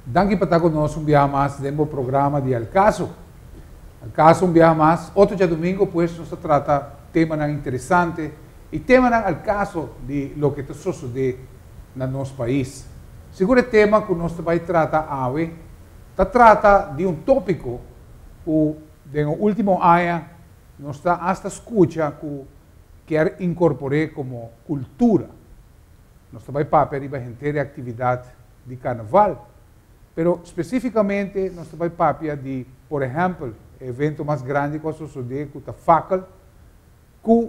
Danki pa ta ku nos un biaha mas den bo programa di Al Caso. Al Caso un biaha mas, otro djadumingu pues nos ta trata temanan interesante i temanan al caso di loke ta sosodé na nos pais. Sigur e tema ku nos ta bai trata awe ta trata di un tópiko ku den e último aña nos ta asta skucha ku kier inkorpor'é komo kultura. Nos ta bai papia riba henter e aktividat di karnaval, pero spesífikamente nos ta bai papia di, por ehèmpel, e evento mas grandi ku a sosodé ku ta Fakkel, ku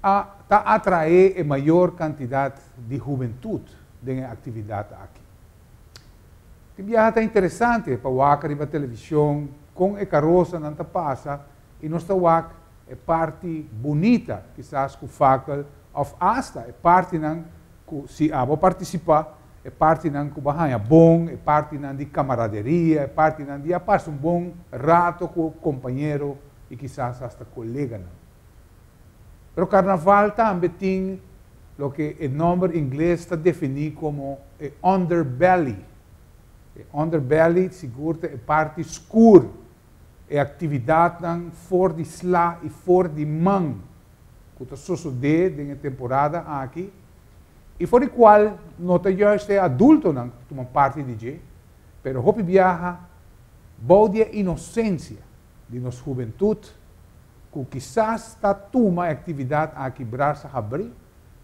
a ta atraé e mayor kantidat di hubentut den e aktividat aki. Tin biaha ta interesante pa wak riba televishon kon e karosanan ta pasa i nos ta wak e parti bunita kisas ku fakkel òf asta e partinan ku si abo partisipá, e partinan ku bo a haña bon, e partinan di kamaraderia, e partinan di a pasa un bon rato ku kompañero i kisas asta koleganan. Pero karnaval tambe tin loke e nòmber ingles ta definí komo e underbelly. E underbelly sigur ta e parti skur, e aktividatnan for di sla i for di man ku ta sosodé den e temporada aki i for di kual no ta juist e adultonan ku ta tuma parti di dje, pero hopi biaha bou di e inosensia di nos hubentut ku kisas ta tuma e aktividat aki brasa habrí,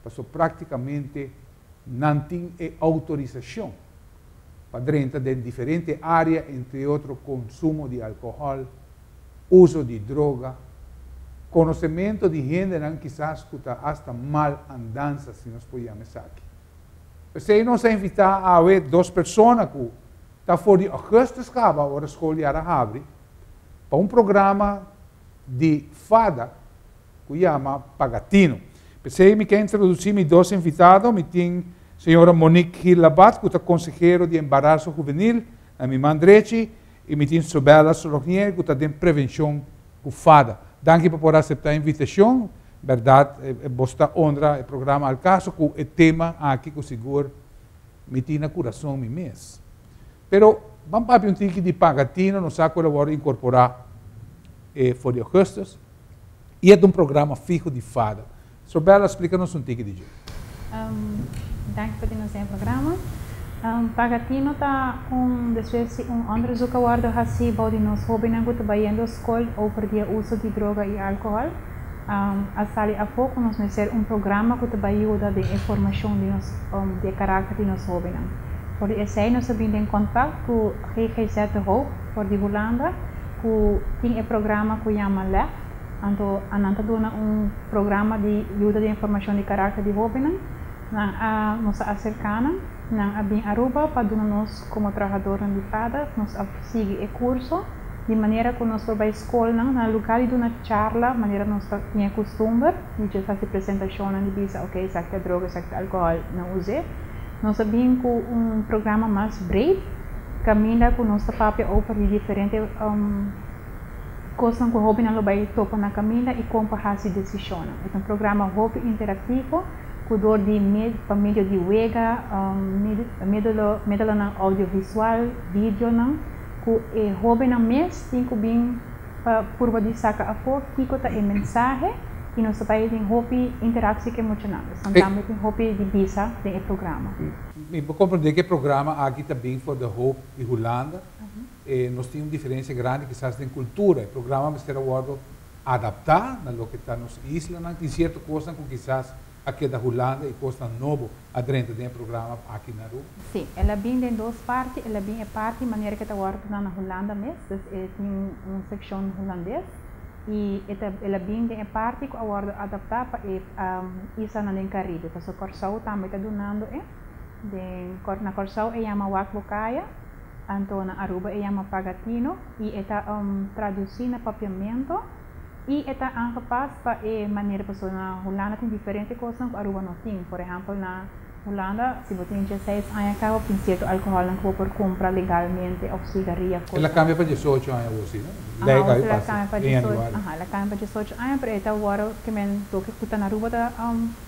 pasobra práktikamente nan tin e outorisashon pa drenta den diferente área, entre otro konsumo di alkohòl, uso di droga, konosementu di hendenan kisas ku ta asta mal andansa, si nos por yama esaki. P'esei nos a invitá awe dos persona ku ta for di augustus kaba ora skol yar a habri, pa un programa di fada ku yama Pagatino. P'esei mi ke introdusí mi dos invitado, mi tin señora Monique Gil Labat ku ta konsehero di embaraso hubenil na mi man drechi i mi tin Sobella Solognier ku ta den prevenshon ku fada. Danki pa por aseptá e invitashon. Bèrdat bos ta honra e programa Al Caso ku e tema aki ku sigur mi tin na kurason mi mes. Pero ban papia un tiki di Pagatino, nos sa ku el a wòrdu inkorporá e for di augustus i e ta un programa fiho di fada. Sobella, splika nos un tiki di dje. Danki pa tin nos den e programa. Pagatino ta un despues di un onderzoek a wòrdu hasí bou di nos hóbennan ku ta bayendo skol over di e uso di droga i alkohòl. A sali afó ku nos mester un programa ku ta bai yuda den e formashon di nos di e karakter di nos hóbennan. For di esei nos a bin den kontakt ku GGZ De Hoop for di Hulanda ku tin e programa ku yama lef. Anto nan ta duna un programa di yuda den formashon di karakter di hóbennan. Nan a nos a aserká nan, nan a bin Aruba pa duna nos komo trahadornan di fada, nos a sigui e kurso di manera ku nos por bai skolnan na lugá di duna charla manera nos ta tin e kustumber di dje hasi presentashonnan di bisa oke esaki ta droga esaki ta alkohòl no us'é. Nos a bin ku un programa mas breed kaminda ku nos ta papia over di diferente kosnan ku hóbennan lo bai topa na kaminda i kon pa hasi desishonnan. E ta un programa hopi interaktivo ku dor di pa medio di wega, medelonan audiovisual, videonan ku e hóbennan mes tin ku bin pa purba di saka afó kiko ta e mensahe i nos ta bai den hopi interaksie ku e muchanan. Dus nan tambe tin hopi di bisa den e programa. Mi por komprendé ku e programa aki ta bin for De Hoop di Hulanda. E nos tin un diferensia grandi kisas den kultura. E programa mester a wòrdu adaptá na loke ta nos islanan. Tin sierto kosnan ku kisas a keda Hulanda i kosnan nobo a drenta den e programa aki na Aruba. Sí, el a bin den dos parti. El a bin e parti manera ke ta wòrdu duna na Hulanda mes, dus e tin un sekshon hulandes i e ta el a bin den e parti ku a wòrdu adaptá pa e islanan den Karibe, pasobra Kòrsou tambe ta dunando e. Den na Kòrsou e yama Wak Bo Kaya, anto na Aruba e yama Pagatino i e ta tradusí na papiamento. I e ta aangepas pa e manera pasobra na Hulanda tin diferente kosnan ku Aruba no tin. Por ehèmpel na Hulanda si bo tin dieseis aña kaba tin sierto alkohòlnan ku bo por kumpra legalmente òf sigaria kos. El a kambia pa diesocho aña awor si no? Lei ku a pasa den januari. Aha, el a kambia pa diesocho aña pero e ta wòrdu ke men loke ku ta na Aruba ta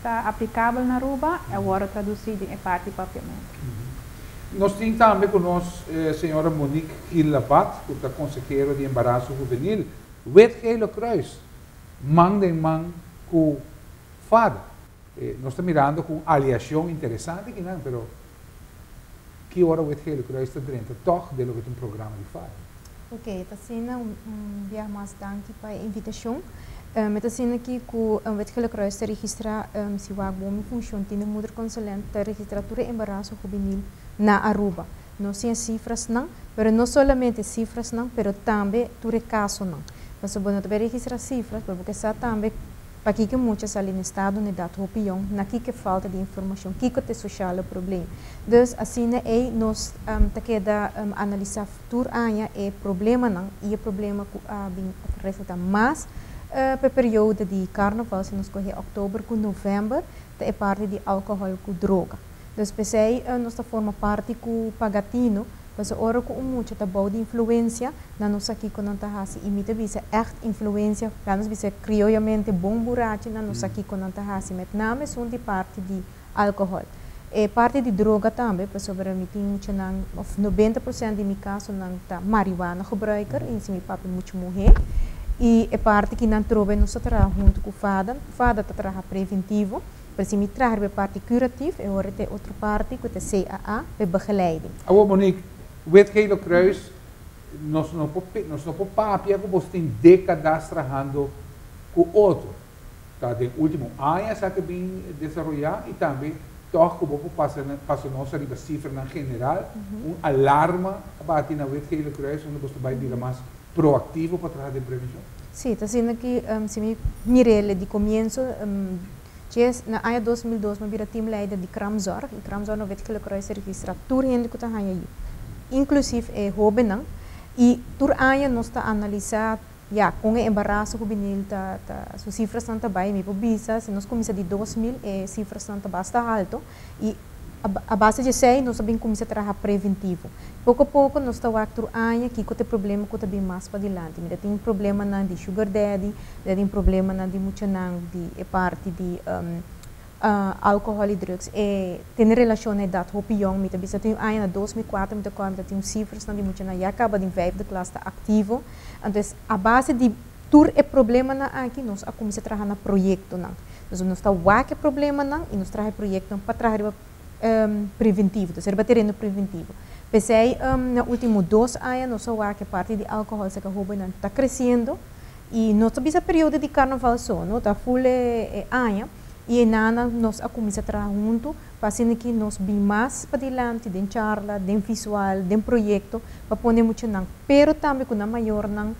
ta aplikabel na Aruba a wòrdu tradusí den e parti papiamento. Nos tin tambe ku nos señora Monique Gil Labat, ku ta konsehero di embaraso huvenil, Wit Gele Kruis, man den man ku FADA. Nos ta mirando ku un aliashon interesante akinan, pero ki ora Wit Gele Kruis ta drenta tòg den loke ta un programa di FADA? Ok, e ta asina, un biaha mas danki pa e invitashon. E ta asina aki ku Wit Gele Kruis ta registrá, si wak bon mi funshon tin de moederconsulent, ta registrá tur e embaraso hubenil na Aruba. Nos tin e sifrasnan, pero no solamente e sifrasnan, pero tambe tur e kasonan. Pasobra bo no ta bai registrá sifras, pero bo ke sa tambe Pakiko mucha sali na estado na edat hopi yong? Na kiko e falta di informashon? Kiko ta e soshale probleem? Dus asina ei nos ta keda analisá tur aña e problemanan i e problema ku a bin resultá mas pa e periodo di karnaval, si nos kohe òktober ku novèmber, ta e parti di alkohòl ku droga. Dus p'esei nos ta forma parti ku Pagatino. Pasobra ora ku un mucha ta bou di influensia, nan no sa kiko nan ta hasi. I mi ta bisa ègt influensia, laat nos bisa krioyamente bon burachi, nan no sa kiko nan ta hasi. Met name esun di parti di alkohòl. E parti di droga tambe, pasobra mi tin muchanan, òf 90% di mi kasonan ta mariwana gebruiker, i si mi papia mucha muhé. I e parti ki nan trobe nos ta traha huntu ku fada. Fada ta traha preventivo. Pero si mi traha riba e parti curatief, e ora ta e otro parti cu ta CAA, pa e begeleiding. Awor Monique, Wit Gele Kruis, nos no por nos no por papia cu bos tin decadas trahando cu otro. Ta den ultimo aña esaki a bin desaroya y tambe toch cu bo por pasa pasa nos ariba cifranan general, un alarma a bati na Wit Gele Kruis unda bos ta bay bira mas proactivo pa traha den prevencion? Si, ta asina ki si mi mir'el di comienzo, Djes, na aña 2002 mi a bira teamleider di Kraamzorg y Kraamzorg na Wit Gele Kruis ta registra tur hende cu ta haña yu, inclusief e hobennan, y tur aña nos ta analisa, ya, con e embaraso hubenil ta, ta, su cifrasnan ta bay. Mi por bisa, si nos cuminsa di 2000 e cifrasnan ta basta halto y a base di esey nos a bin cuminsa traha preventivo. Poco poco nos ta wak tur aña kico ta e problema cu ta bin mas padilanti. Mi ta tin problemanan di sugar daddy, mi ta tin problemanan di muchanan di e parti di alcohol y drugs. E tene relacion na edad hopi yong. Mi ta bisa tin un aña na 2004 mi ta acorda mi ta tin un cifrasnan di muchanan ya caba den vijfde klas ta activo. Entonces a base di tur e problemanan aki nos a cuminsa traha na proyectonan. Dus nos ta wak e problemanan y nos traha e proyectonan pa traha riba preventivo, dus riba tereno preventivo. P'esei na ultimo 2 aña nos a wak e parti di alcohol cerca hobennan ta creciendo y no ta bisa periodo di carnaval so, no, ta full e aña y enanan nos a cuminsa traha hunto pa asina ki nos bin mas padilanti den charla, den visual, den proyecto pa pone muchanan, pero tambe cu nan mayornan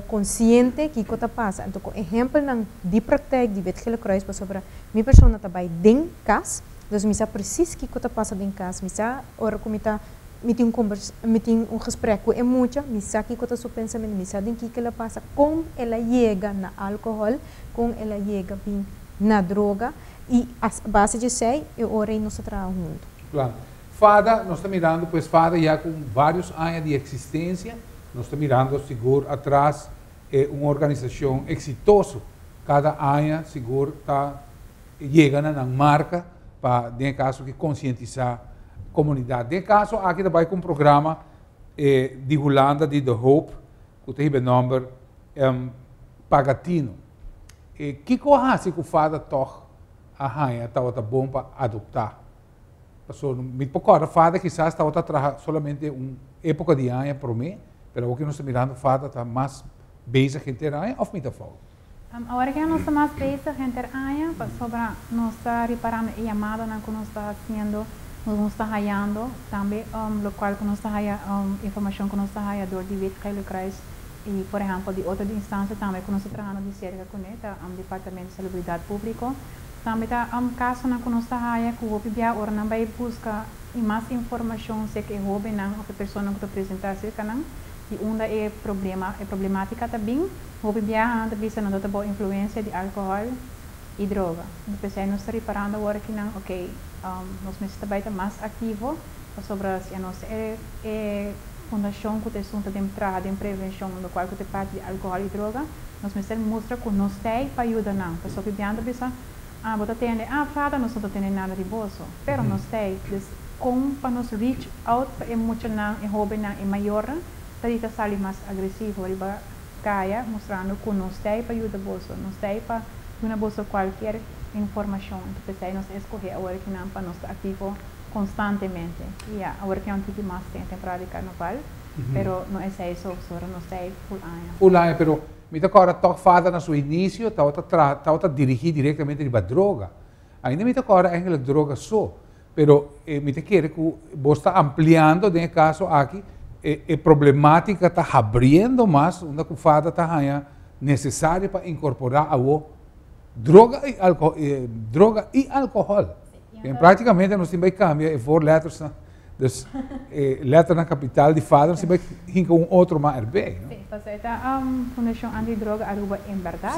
konsiente kiko ta pasa. Anto ku ehèmpelnan di praktijk di Wit Gele Kruis pasobra mi persona ta bai den kas, dus mi sa presis kiko ta pasa den kas. Mi sa ora ku mi ta mi tin un kombers mi tin un gesprek ku e mucha, mi sa kiko ta su pensamentu, mi sa den kiko el a pasa, kon el a yega na alkohòl, kon el a yega bin na droga i a base di esei e ora ei nos ta traha huntu. Klaro. Fada, nos ta mirando pues Fada ya ku vários aña di eksistensia. Nos ta mirando sigur atras e un organisashon eksitoso. Kada aña sigur ta yega na nan marka pa den e kaso aki konsientisá komunidat. Den e kaso aki ta bai ku un programa di Hulanda di De Hoop ku ta hiba e nòmber Pagatino. Kiko a hasi ku Fada tòg a haña tabata bon pa adoptá? Pasobra mi por kòrda Fada kisas tabata traha solamente un époka di aña promé, pero awor ku nos ta mirando Fada ta mas bezig henter aña òf mi ta fout? Awor ke nos ta mas bezig henter aña pasobra nos ta riparando e yamadonan ku nos ta hasiendo, nos ta hayando tambe lokual ku nos ta haya informashon ku nos ta haya dor di Wit Gele Kruis i por ehèmpel di otro instansia tambe ku nos ta trahando di serka kuné ta Departamento di Salubridat Públiko. Tambe ta kasonan ku nos ta haya ku hopi bia ora nan bai buska mas informashon serka e hóbennan òf e personanan ku ta presentá serka nan di unda e problema, e problematika ta bin, hopi biaha nan ta bisa nan ta bou influensia di alkohòl i droga. Enton p'esei nos ta riparando awor aki nan, okey, nos mester ta bai ta mas aktivo pasobra si anos e e fundashon ku ta esun ta den traha den prevenshon lokual ku ta e parti di alkohòl i droga, Nos mester mustra ku nos t'ei pa yuda nan. Pasobra bibian ta bisa, Ah, bo ta tende? Ah, fada, nos no ta tende nada di boso. Pero nos t'ei. Dus, Kon pa nos reach out pa e muchanan, e hobennan, e mayornan, ta di ta sali mas agresivo riba kaya, mustrando ku nos ta pa yuda boso, nos ta pa duna boso kualke informashon. Anto, p'esei nos a skohe awor akinan pa nos ta aktivo konstantemente. I ja, awor ku un tiki mas den temporada di karnaval, pero no ta so, so nos ta full aña. Full aña, pero mi ta kòrda toch FADA na su inisio, tabata dirigí direktamente pa droga. Ainda mi ta kòrda eigenlijk droga so, pero mi ta kere ku bo ta ampliando den e kaso aki, e problemátika ta habriendo mas, unda ku FADA ta nesesario pa inkorporá e droga i alkohòl, droga i alkohòl. En práktikamente nos tin ku kambia e voorletters, dus letter na kapital di FADA, nos tin ku un otro mas erbij. No? Si, pasobra ta Fundashon Antidroga Aruba en berdat.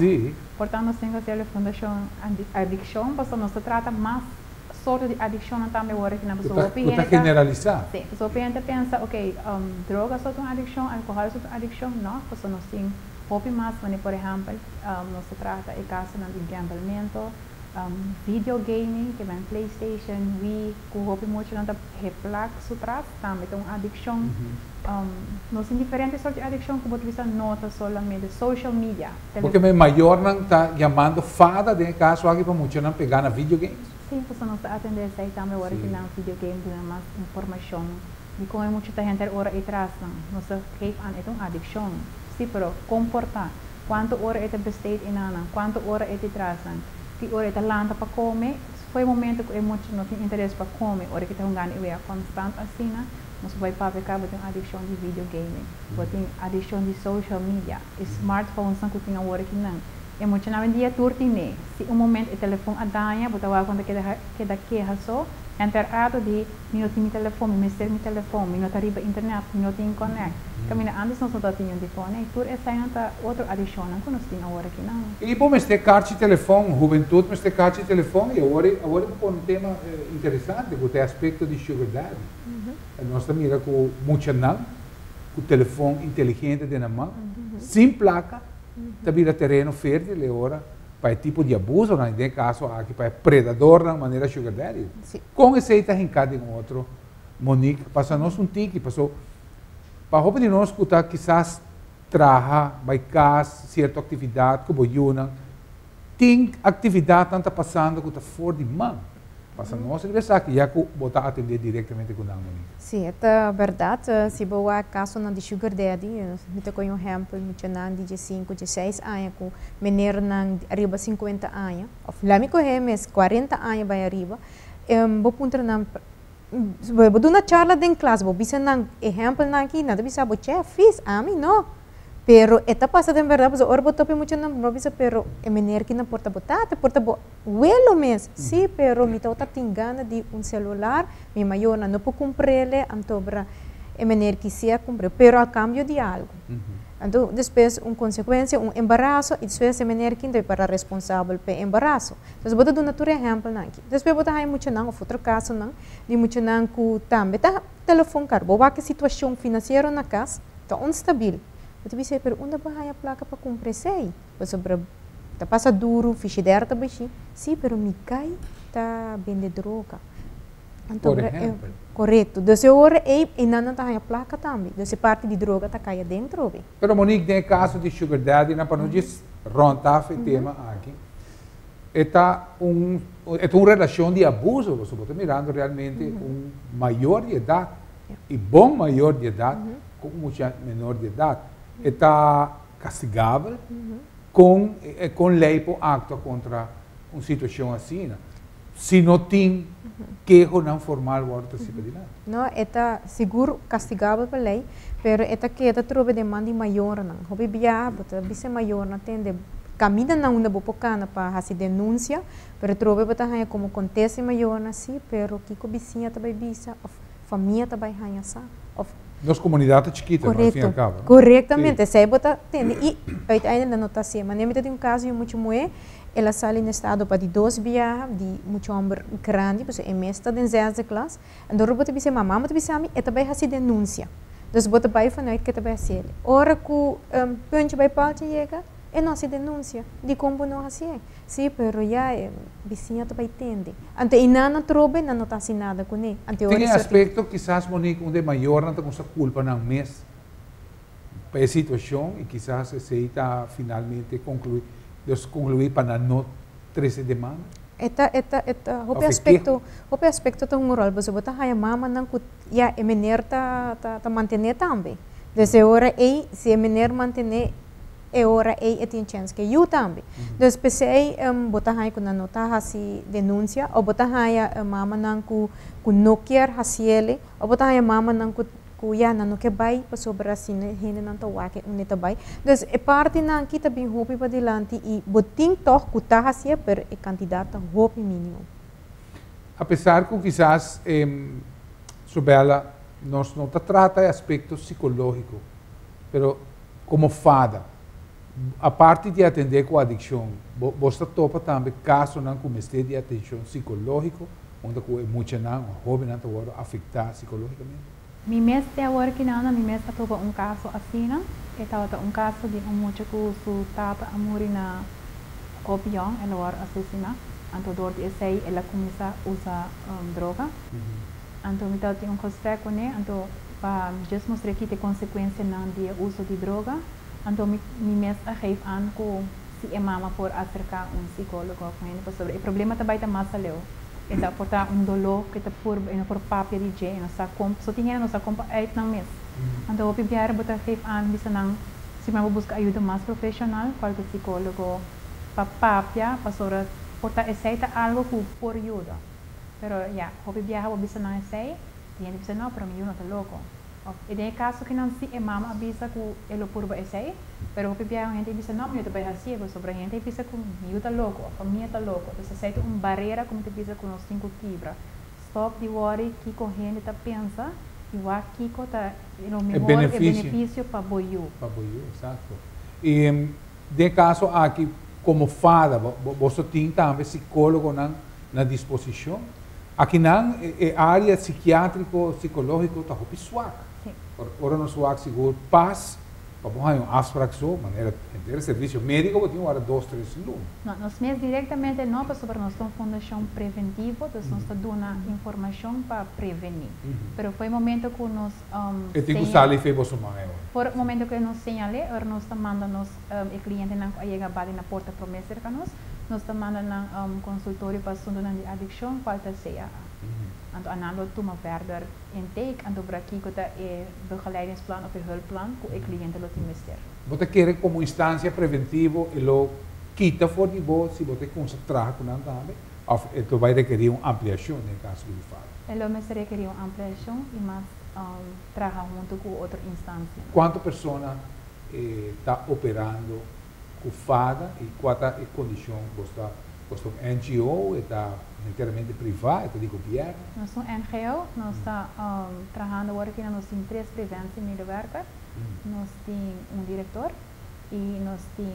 Portanto, nos tin ku hasi Fundashon Anti-Adikshon, pasobra nos ta trata mas sorto di adikshon tambe awor aki na persona. Ta generalisá. Si, pasobra hende ta pensa, ok, droga ta un adikshon, alkohòl ta un adikshon, no, pasobra nos tin hopi mas, por ehèmpel, nos ta trata e kaso di gamblemento, video gaming, ku ta PlayStation, Wii, ku hopi muchanan ta plak su tras, tambe ta un adikshon. Nos tin diferente sorto di adikshon ku bo ta no ta solamente social media. Pasobra e mayornan ta yamando FADA den kaso aki pa muchanan pega na video games. Si, pasobra nos ta atendé esei tambe awor aki na video game, duna mas informashon di kon mucha ta henter ora ei tras nan. Nos ta geef aan, e ta un adikshon. Si, pero komportá. Kuantu ora e ta besteed einan, kuantu ora e ta tras nan. Ki ora e ta lanta pa kome, for di momento ku e mucha no tin interes pa kome, ora ku e ta hungando e wea konstant asina, nos bai papia kaba tin adikshon di video gaming, bo tin adikshon di social media, e smartphones nan ku tin awor akinan. E muchanan awendia tur tin. Si un momento e telefòn a daña, bo ta wak keda keda keha so, henter rato di mi no tin mi telefòn, mi mester mi telefòn, mi no ta riba internet, mi no tin connect. Kaminda antes nos no tin un telefòn, e tur esei ta otro adikshon ku nos tin awor akinan. I bo mester karchi telefòn, hubentut mester karchi telefòn, i awor awor ku un tema interesante, ku e aspekto di sugar daddy. Nos ta mira ku muchanan, ku telefòn inteligente den man, sin plaka, ta bira tereno fértil ora pa e tipo di abuso, na den kaso aki pa predador na manera sugar daddy. Kon esei ta hinká den otro, Monique, pasa nos un tiki, paso pa hopi di nos ku ta kisas traha, bai kas, sierto aktividat, ku bo yunan, tin aktividatnan ta pasando ku ta for di man. Pasa nos riba esaki, ya ku bo ta atendé direktamente ku nan, Monique. Si, ta berdat. Si bo wak kasonan di sugar daddy, mi ta kohe un ehèmpel, muchanan di 5, 16 aña ku menernan ariba 50 aña, òf laga mi kohe mes 40 aña bai ariba, bo puntra nan, bo duna charla den klas, bo bisa nan ehèmpelnan aki, nan ta bisa bo, "Che, fis, ami no." Pero e ta pasa den berdat, ora bo topa muchanan, bo bisa, "Pero e mener ki nan por ta bo tata, por ta bo welo mes." "Si, pero mi tabata tin gana di un selular, mi mayornan no por kumpr'é, anto bra e mener ki si a kumpr'é, pero a kambio di algu." Anto, despues un konsekuensia, un embaraso, i despues e mener ki ta responsabel pa e embaraso. Anto, bo ta duna tur ehèmpelnan aki. Despues bo ta haña muchanan, òf otro kasonan, di muchanan ku tambe ta telefòn karu. Bo wak e situashon finansiero na kas, ta onstabil. Bo ta bisa, "Pero unda bo haña plaka pa kumpra esei? Pasobra ta pasa duru, frigidaire ta bashí." "Si, pero mi kai ta bende droga." Anto, por ehèmpel. Korekto. Dus ora ei nan ta haña plaka tambe. Dus e parti di droga ta kai aden. Pero Monique, den kaso di sugar daddy, na pa nos rond af e tema aki, e ta un relashon di abuso, bo ta mirando realmente un mayor di edat, i bon mayor di edat, ku mucha menor di edat. E ta kastigabel ku lei por aktua kontra un situashon asina, si no tin kehonan formal wòrdu ta sipa dilanti? No, e ta sigur kastigabel pa lei, pero e ta keda trobe den man di mayornan. Hopi bia, bo ta bisa mayornan tende kaminda nan unda bo por kana pa hasi denunsia, pero trobe bo ta haña komo kontesta mayornan, "Si, pero kiko bisiña ta bai bisa, òf famia ta bai haña sa, òf" Nos komunidat ta chikitu, no, al fin i al kabo. Korektamente, si bo ta tende i uiteindelijk no ta asina. Ma mi tin un kaso di mucha muhé, el a sali na estado pa di dos biaha, di mucha hòmber grandi, pasobra e mes ta den zesde klas. Anto bo ta bisa, "Mama, bo ta bisa mi, e ta bai hasi denunsia." Dus bo ta bai vanuit ku e ta bai hasi. Ora ku puntje bij paaltje yega, E no hasi denunsia. Dikon bo no hasié? Sí, pero ya e bisiña ta bai tende. Anto e nan atrobe nan no ta hasi nada kuné. Anto e Tin ora e esor tin. aspekto kisas, Monique, unda e mayornan ta kuminsá kulpa nan mes pa e situashon i kisas esei ta finalmente konkluí, dus konkluí pa nan no trese demanda? E ta, e ta, e ta hopi Òf e keho? aspekto, hopi aspekto ta hunga ròl. Pasobra bo ta haña mamanan ku ya e mener ta, ta, ta mantené tambe. Dus e ora ei, si e mener mantené, e ora ei e tin chèns ku e yu tambe. Dus p'esei bo ta haña ku nan no ta hasi denunsia òf bo ta haña mamanan ku ku no kier hasiel òf bo ta haña mamanan ku ku ya nan no ke bai pasobra asina e hendenan ta wak e unda e ta bai. Dus e partinan aki ta bin hopi padilanti i bo tin tòg ku ta hasié pero e kantidat ta hopi mínimo. Apesar ku kisas Sobella nos no ta trata e aspekto sikológiko pero Komo fada, aparte di atendé ku adikshon, bo bo ta topa tambe kasonan ku mester di atenshon sikológiko, unda ku e muchanan o hóbennan ta wòrdu afektá sikológikamente? Mi mes te awor kinana mi mes a topa un kaso asina. E tabata un kaso di un mucha ku su tata a muri na hopi yòn, el a wòrdu asesiná. Anto dor di esei el a kuminsá usa droga. Anto mi tabatin un gesprek kuné, anto pa mi djes mustr'é ki ta e konsekuensianan di e uso di droga. Anto mi mi mes a geef aan ku si e mama por aserká un sikólogo òf un hende pasobra e problema ta bai ta mas aleu. E ta por ta un doló ku e ta purba, e no por papia di dje, e no sa kon, pasobra tin hende no sa kon pa uit nan mes. Anto hopi biaha bo ta geef aan bisa nan si bo buska ayuda mas profeshonal, kual ta sikólogo, pa papia pasobra por ta esei ta algu ku por yuda. Pero ya, hopi biaha bo bisa nan esei, i hende bisa no, pero mi yu no ta loko. Of e den e kaso ki nan si e mama a bisa ku e lo purba esei, pero hopi biaha un hende a bisa no, mi yu ta bai hasié, pasobra hende a bisa ku mi yu ta loko of famia ta loko. Entonces esei ta un barera ku mi ta bisa ku nos tin ku kibra. Stop di wòri kiko hende ta pensa i wak kiko ta lo E mehor, e benefisio. benefisio pa bo yu. Pa bo yu, eksakto. I den e kaso aki, komo fada, bo boso tin tambe sikólogonan na disposishon. Akinan e área sikiátriko, sikológiko ta hopi swak. Ora nos wak sigur pas pa bo haña un afsprak so, manera henter e servisio médiko bo tin wara dos tres luna. No, nos mes direktamente no, pasobra nos ta un fundashon preventivo, dus nos ta duna informashon pa prevení. Pero for e momento ku nos E tin ku sali fe boso man e ora. For e momento ku nos señal'é, ora nos ta manda nos e klientenan ku a yega bali na porta promé serka nos, nos ta manda nan konsultorio pa asuntunan di adikshon, kual ta CAA. Anto anan lo tuma verder intake, anto bra kiko ta e begeleidingsplan òf e hulpplan ku e kliente lo tin mester. Bo ta kere komo instansia preventivo e lo kita for di bo si bo ta kumsa traha ku nan tambe òf e lo bai rekerí un ampliashon den kaso ku di fada? E lo mester rekerí un ampliashon i mas traha huntu ku otro instansianan. Kuantu persona e ta operando ku fada i kua ta e kondishon bos ta bos ta un NGO e ta enteramente privá e ta di gobièrnu? Nos ta un NGO, nos ta trahando awor aki na nos tin tres preventiemedewerker, nos tin un direktor i nos tin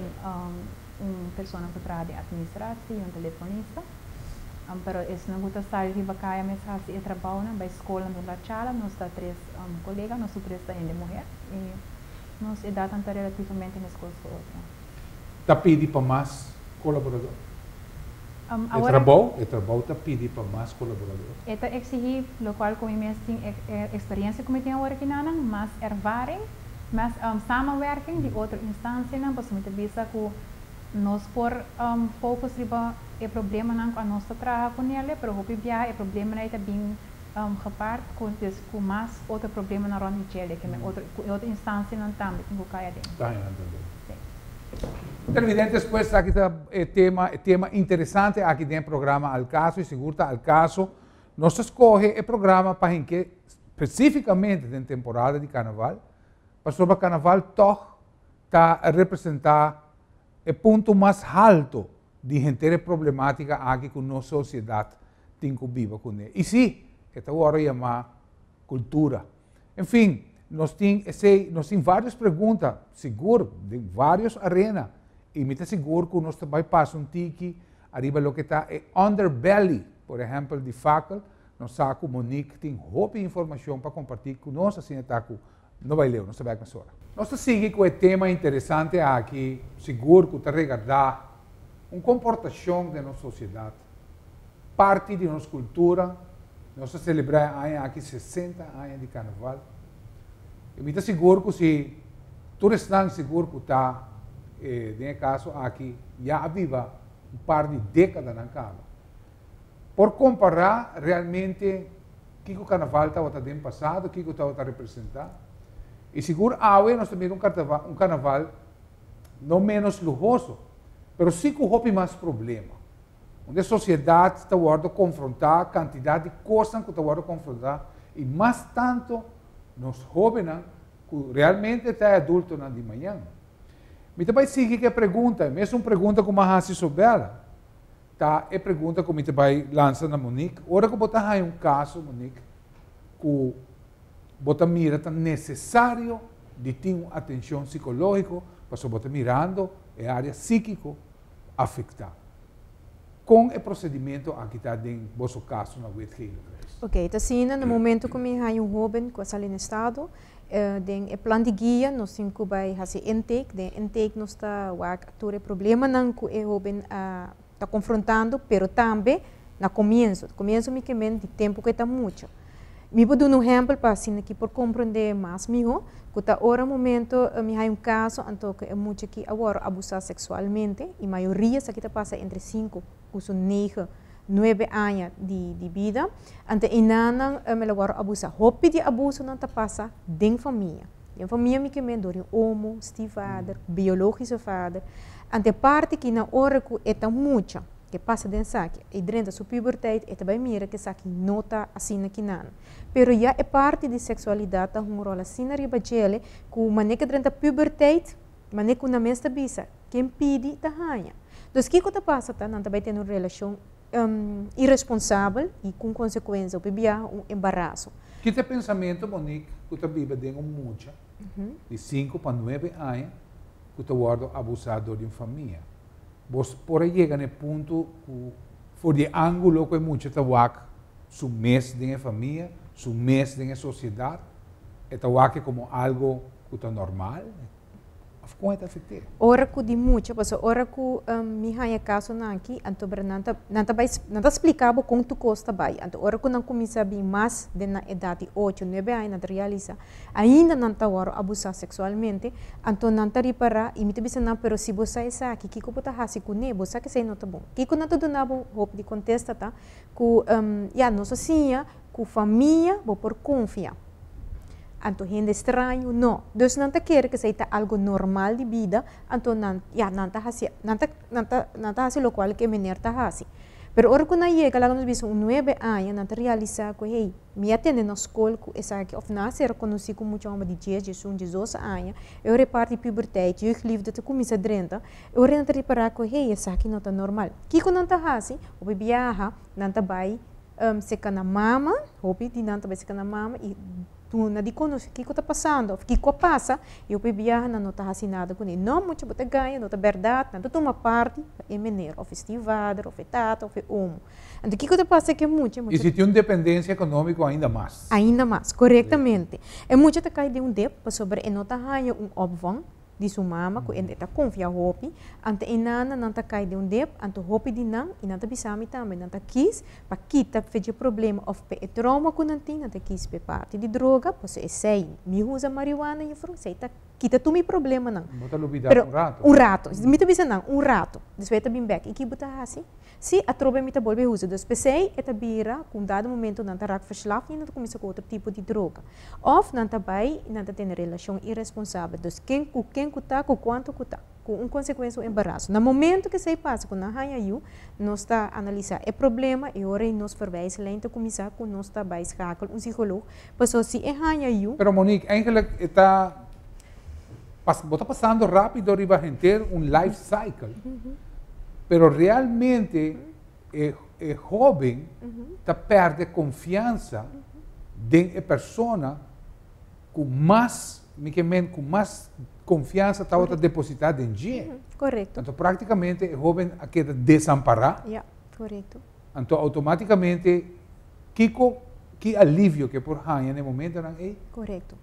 un persona ku traha den administratie i un telefonista. Pero esnan ku ta sali riba kaya mes hasi e trabounan bai skolnan duna charla nos ta tres kolega, nos tur tres ta hende muher i Nos edatnan ta relativamente meskos ku otro. Ta pidi pa mas kolaborador? E trabou, e trabou ta pidi pa mas kolaborador. E ta eksihí lokual ku mi mes tin e eksperiensia ku mi tin awor aki nanan, mas ervaring, mas samenwerking di otro instansianan, pasobra mi ta bisa ku nos por focus riba e problemanan ku anos ta traha ku nele, pero hopi biaha e problemanan ei ta bin gepaard ku dus ku mas otro problemanan rònt di djele ke men otro ku e otro instansianan tambe tin ku kai aden. Tañanan tambe. Sí. Televidentes, pues aki ta e tema, e tema interesante aki den e programa Al Caso y sigur ta Al Caso. Nos ta scoge e programa pa hinke specificamente den temporada di Carnaval, pasobra Carnaval toch ta representa e punto mas halto di henter e problematica aki cu nos sociedad tin cu biba cune. Y si, e ta worde yama cultura. En fin, nos tin esey, nos tin varios pregunta, sigur, den varios arena, y mi ta sigur cu nos ta bay pasa un tiki ariba loke ta e underbelly, por ehempel, di Fakkel. Nos sa cu Monique tin hopi informacion pa comparti cu nos, asina ta cu No bai leu, nos ta bek mesora. Nos ta sigui ku e tema interesante aki, sigur ku ta regardá un komportashon den nos sosiedat, parti di nos kultura. Nos ta selebrá e aña aki 60 aña di karnaval. I mi ta sigur ku si tur esnan sigur ku ta den e kaso aki ya a biba un par di dékadanan kaba, por kompará realmente kiko karnaval tabata den pasado, kiko tabata representá. I sigur awe nos ta mira un un karnaval no ménos luhoso, pero sí ku hopi mas problema. Unda e sosiedat ta wòrdu konfrontá, kantidat di kosnan ku ta wòrdu konfrontá i mas tantu nos hóbennan ku realmente ta e adultonan di mañan. Mi ta bai sigui ku e pregunta, e mesun pregunta ku mi a hasi Sobella, ta e pregunta ku mi ta bai lansa na Monique. Ora ku bo ta haña un kaso, Monique, ku bo ta mira ta nesesario di tin un atenshon sikológiko, pasobra bo ta mirando e área síkiko afektá. Kon e prosedimentu aki ta den boso kaso na Wit Gele Kruis? Ok, ta asina na momento ku mi haña un hóben ku a sali na estado, den e plan di guia nos tin ku bai hasi intake. Den intake nos ta wak tur e problemanan ku e hóben a ta konfrontando, pero tambe na komienso. Komienso mi ke men di tempu ku e ta mucha. Mi por duna un ehèmpel pa asina ki por komprondé mas mihó, ku ta ora momento mi haña un kaso anto ku e mucha ki a wòrdu abusá seksualmente, i mayoria esaki ta pasa entre sinku ku su nege, nuebe aña di di bida, anto einanan el a wòrdu abusá. Hopi di abusonan ta pasa den famia. Den famia mi ke men dor di un omo, stiefvader, biologische vader. Anto e parti ki na ora ku e ta mucha, ke pasa den esaki, e drenta su puberteit, e ta bai mira ku esaki no ta asina kinan. Pero ya e parti di seksualidat ta hunga un ròl asina riba djele ku manera ku e drenta puberteit, manera ku nan mes ta bisa, ken pidi ta haña. Dus kiko ta pasa ta nan ta bai tene un relashon iresponsabel i ku un konsekuensia, hopi biaha un embaraso. Ki ta e pensamentu, Monique, ku ta biba den un mucha di 5 pa 9 aña ku ta wòrdu abusá dor di un famia? Bo por a yega na e punto ku for di e ángulo ku e mucha ta wak su mes den e famia, su mes den e sosiedat, e ta wak komo algu ku ta normal? Òf kon e ta afekt'é? Ora ku di mucha, pasobra ora ku mi haña kasonan aki, anto bra nan ta nan ta bai nan ta splika bo kon tur kos ta bai. Anto ora ku nan kuminsá bin mas den nan edat di ocho, nuebe aña nan ta realisá ainda nan ta wòrdu abusá seksualmente, anto nan ta ripará i mi ta bisa nan, pero si bo sa esaki, kiko bo ta hasi kuné? Bo sa ku esei no ta bon. Kiko nan ta duna bo hopi di kontesta ta ku ya, nos a siña ku famia bo por konfia. Anto hende straño no. Dus nan ta kere ku esei ta algu normal di bida, anto nan, ya, nan ta hasi, nan ta, nan ta, nan ta hasi lokual ku e mener ta hasi. Pero ora ku nan yega, laga nos bisa un nuebe aña, nan ta realisá ku, hey, mi a tende na skol ku esaki, òf nan a ser konosí ku mucha hòmber di dies, diesun, diesdos aña, e ora e parti puberteit, jeugdliefde ta kuminsá drenta, e ora nan ta ripará ku, hey, esaki no ta normal. Kiko nan ta hasi? Hopi biaha nan ta bai seka nan mama, hopi di nan ta bai seka nan mama i duna di konosé kiko ta pasando òf kiko a pasa, i hopi biaha nan no ta hasi nada kuné. No, mucha bo ta gaña, no ta bèrdat, nan ta tuma parti pa e mener, òf e stiefvader, òf e tata, òf e omo. Anto kiko ta pasa ku e mucha? I si tin un dependensia ekonómiko ainda mas. Ainda mas, korektamente. E mucha ta kai den un dep pasobra e no ta haña un opvang di su mama ku e ta konfia hopi, anto e nana nan ta kai den un dep, anto hopi di nan, i nan ta bisa mi tambe, nan ta kis pa kita fe dje problema òf pa e trauma ku nan tin, nan ta kis pa e parti di droga, pasobra esei, mi usa marihuana juffrouw, esei ta kita tur mi problemanan. Bo ta lubida un rato. Un rato, mi ta bisa nan, un rato, despues e ta bin bèk, i ki bo ta hasi? Si, atrobe mi ta bolbe usa. Dus p'esei e ta bira ku un dado momento nan ta rak verslaafd i nan ta kuminsá ku otro tipo di droga. Òf nan ta bai i nan ta tene relashon iresponsabel. Dus ken ku ken ku ta, ku kuantu ku ta. Ku un konsekuensia un embaraso. Na momento ku esei pasa ku nan haña yu, nos ta analisá e problema i ora ei nos verwijslijn ta kuminsá ku nos ta bai schakel un psikoloog. Pasobra si e haña yu. Pero Monique, eigenlijk e ta bo ta pasando rápido riba henter un life cycle. Pero realmente e hóben ta pèrdè konfiansa den e persona ku mas, mi ke men, ku mas konfiansa tabata depositá den dje. Korekto. Anto práktikamente e hóben a keda desampará. Ja, korekto. Anto outomátikamente kiko. Ki alivio ku e por haña na e momentonan ei.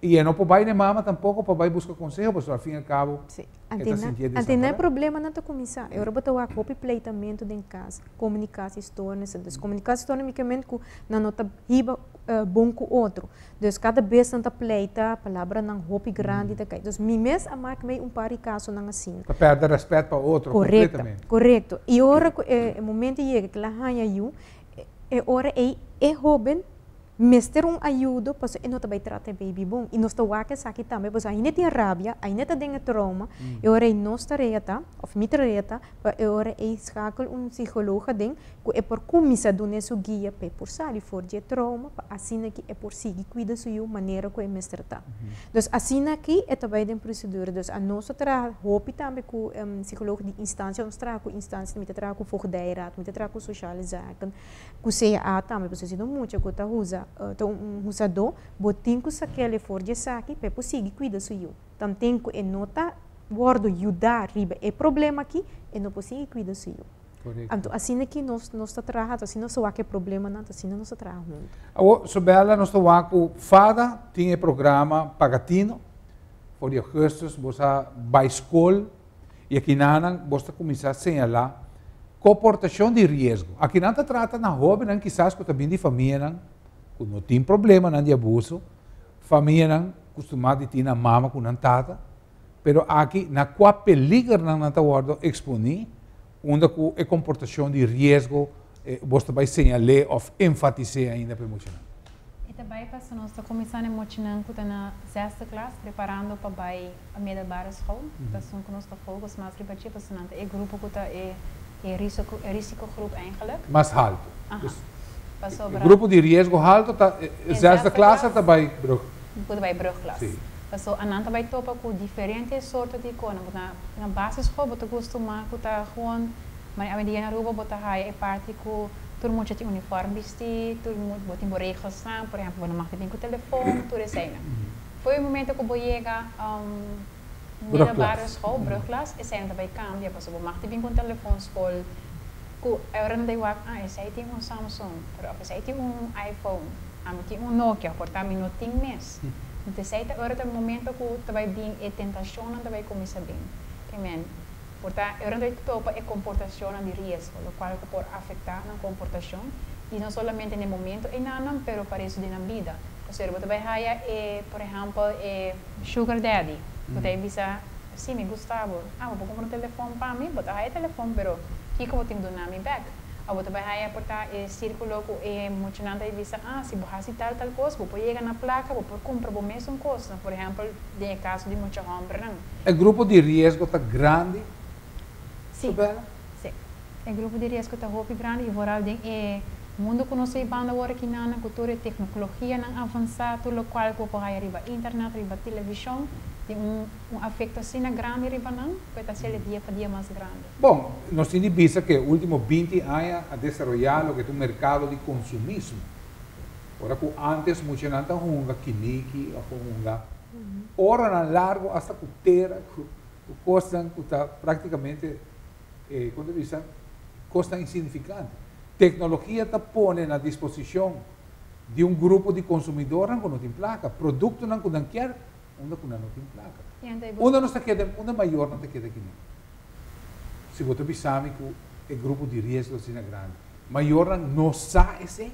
I e no por bai na e mama tampoko pa bai buska konseho, pasobra al fin i al kabo e ta sintié Ante na e desampará. Problemanan ta kuminsá. E ora bo ta wak hopi pleitamentu den kas, komunikasiestoornissen. Dus komunikasiestoornis mi ke men ku nan no ta hiba bon ku otro. Dus kada bes nan ta pleita, palabranan hopi grandi ta kai. Dus mi mes a mak mei un par di kasonan asina. Ta pèrdè rèspèt pa otro kompletamente. Korekto. I ora ku e momento yega ku el a haña yu, e ora ei e hóben mester un ayudo pasobra e no ta bai trata e baby bon. I nos ta wak esaki tambe pasobra ainda tin rabia, ainda ta den e trauma. E ora ei nos tarea ta, òf mi tarea ta, pa e ora ei schakel un psicoloog aden ku e por kuminsá dun'é su guia pa e por sali for di e trauma pa asina ki e por sigui kuida su yu manera ku e mester ta. Dus asina aki e ta bai den prosedura. Dus anos ta traha hopi tambe ku psicoloog di instansia, nos traha ku instansia, mi ta traha ku voogdijraad, mi ta traha ku sociale zaken, ku CA tambe, pasobra si no mucha ku ta usa ta un usadó, bo tin ku sak'el for di esaki pa e por sigui kuida su yu. Tanten ku e no ta wòrdu yudá riba e problema aki, e no por sigui kuida su yu. Anto asina ki nos nos ta traha, anto asina nos ta wak e problemanan, anto asina nos ta traha huntu. Awor, Sobella, nos ta wak ku FADA tin e programa Pagatino, for di augustus bo sa bai skol i akinanan bo ta kuminsá señalá komportashon di riesgo. Akinan ta trata na hóbennan kisas ku ta bin di famianan ku no tin problemanan di abuso, famianan kustumá di tin nan mama ku nan tata, Pero aki na kua peligernan nan ta wòrdu eksponí unda ku e komportashon di riesgo bos ta bai señal'é òf enfatis'é ainda pa e muchanan? E ta bai pasobra nos ta kuminsá na e muchanan ku ta na zesde klas preparando pa bai middelbare school. Ta esun ku nos ta focus mas riba dje pasobra nan ta e grupo ku ta e e risicogroep eigenlijk. Mas haltu. Pasobra. E grupo di riesgo haltu ta e zesde klas ta bai brug. Ku ta bai brugklas. Paso anan ta bai topa ku diferente sorto di kona. Bo ta na basisschool bo ta kustumá ku ta gewoon, ma awendia na Aruba bo ta haya e parti ku tur mucha tin uniform bistí, tur bo tin bo regelsnan, por ehempel bo no mag di bin ku telefon, tur eseinan. Fo'i e momento ku bo yega middelbare school, brugklas, eseinan ta bai kambia pasobra bo mag di bin ku un telefon skol ku e ora nan ta wak, ah esei tin un Samsung, pero òf esei tin un iPhone. Ami tin un Nokia, por ta mi no tin mes. Ntesei ta ora ta momento ku ta bai bin e tentashonnan ta bai kuminsá bin. Ke men, por ta e ora ta bai topa e komportashonnan di riesgo, lokual ku por afektá nan komportashon, i no solamente na e momento einanan, pero pa resto di nan bida. Pasobra bo ta bai haya e, por ehèmpel, e sugar daddy, ku ta bisa, Si, mi gusta bo. Ah, bo por kumpra un telefòn pa mi? Bo ta haya e telefòn, pero kiko bo tin duna mi bèk? Abo ta bai haya por ta e sirkulo ku e muchanan ta bisa, ah, si bo hasi tal tal kos, bo por yega na plaka, bo por kumpra bo mesun kosnan, por ehèmpel, den e kaso di mucha hòmbernan. E grupo di riesgo ta grandi, Sí, Sabella? sí. E grupo di riesgo ta hopi grandi i vooral den e mundu ku nos ta bibando awor aki nan, ku tur e teknologianan avansá, tur lokual ku bo por haya riba internet, riba televishon, tin un un afekto asina grandi riba nan ku e ta hasiel e dia pa dia mas grandi. Bon, nos tin di bisa ku e último 20 aña a desaroyá loke ta un merkado di konsumismo. Ora ku ántes muchanan ta hunga kiniki òf hunga oranan largu asta ku tera, ku kosnan ku ta práktikamente, kon ta bisa, kosnan insignifikante. Teknologia ta pone na disposishon di un grupo di konsumidornan ku no tin plaka, produktonan ku nan kier unda ku nan no tin plaka. Unda nos ta keda, unda mayornan ta keda kinan? Si bo ta bisa mi ku e grupo di riesgo asina grandi, mayornan no sa esei?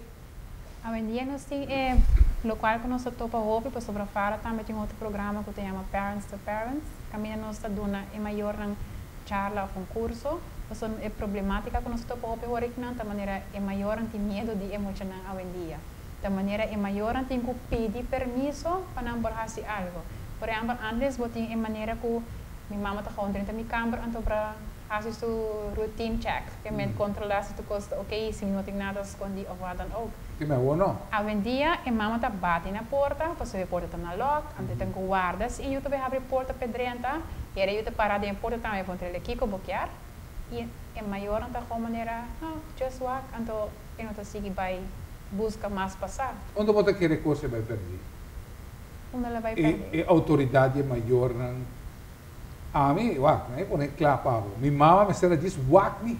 Awendia nos tin e lokual ku nos ta topa hopi pasobra Fara tambe tin otro programa ku ta yama Parents to Parents, kaminda nos ta duna e mayornan charla òf un kurso. Pasobra e problematika ku nos ta topa hopi ora kinan ta manera e mayornan tin miedu di e muchanan awendia. Ta manera e mayornan tin ku pidi permiso pa nan por hasi algu. Por ehèmpel, ántes bo tin e manera ku Mi mama ta gewoon drenta mi kamber anto pra hasi su routine check, ke men kontrola si tur kos ta ok, si mi no tin nada skondi of wat dan ook. Ke men awor no. Awendia e mama ta bati na porta, pasobra e porta ta na lock, anto e ten ku warda si e yu ta bai habri e porta p'e drenta, i era e yu ta para den e porta tambe puntra el kiko bo kier, i e mayornan ta gewoon manera, no, just wak, anto e no ta sigui bai buska mas pa sa. Unda bo ta kere kos e bai perdi? Unda el a bai pèrdè? E outoridat di e mayornan, Ami, wak, mi a pone kla pa bo. Mi mama mester a djis wak mi.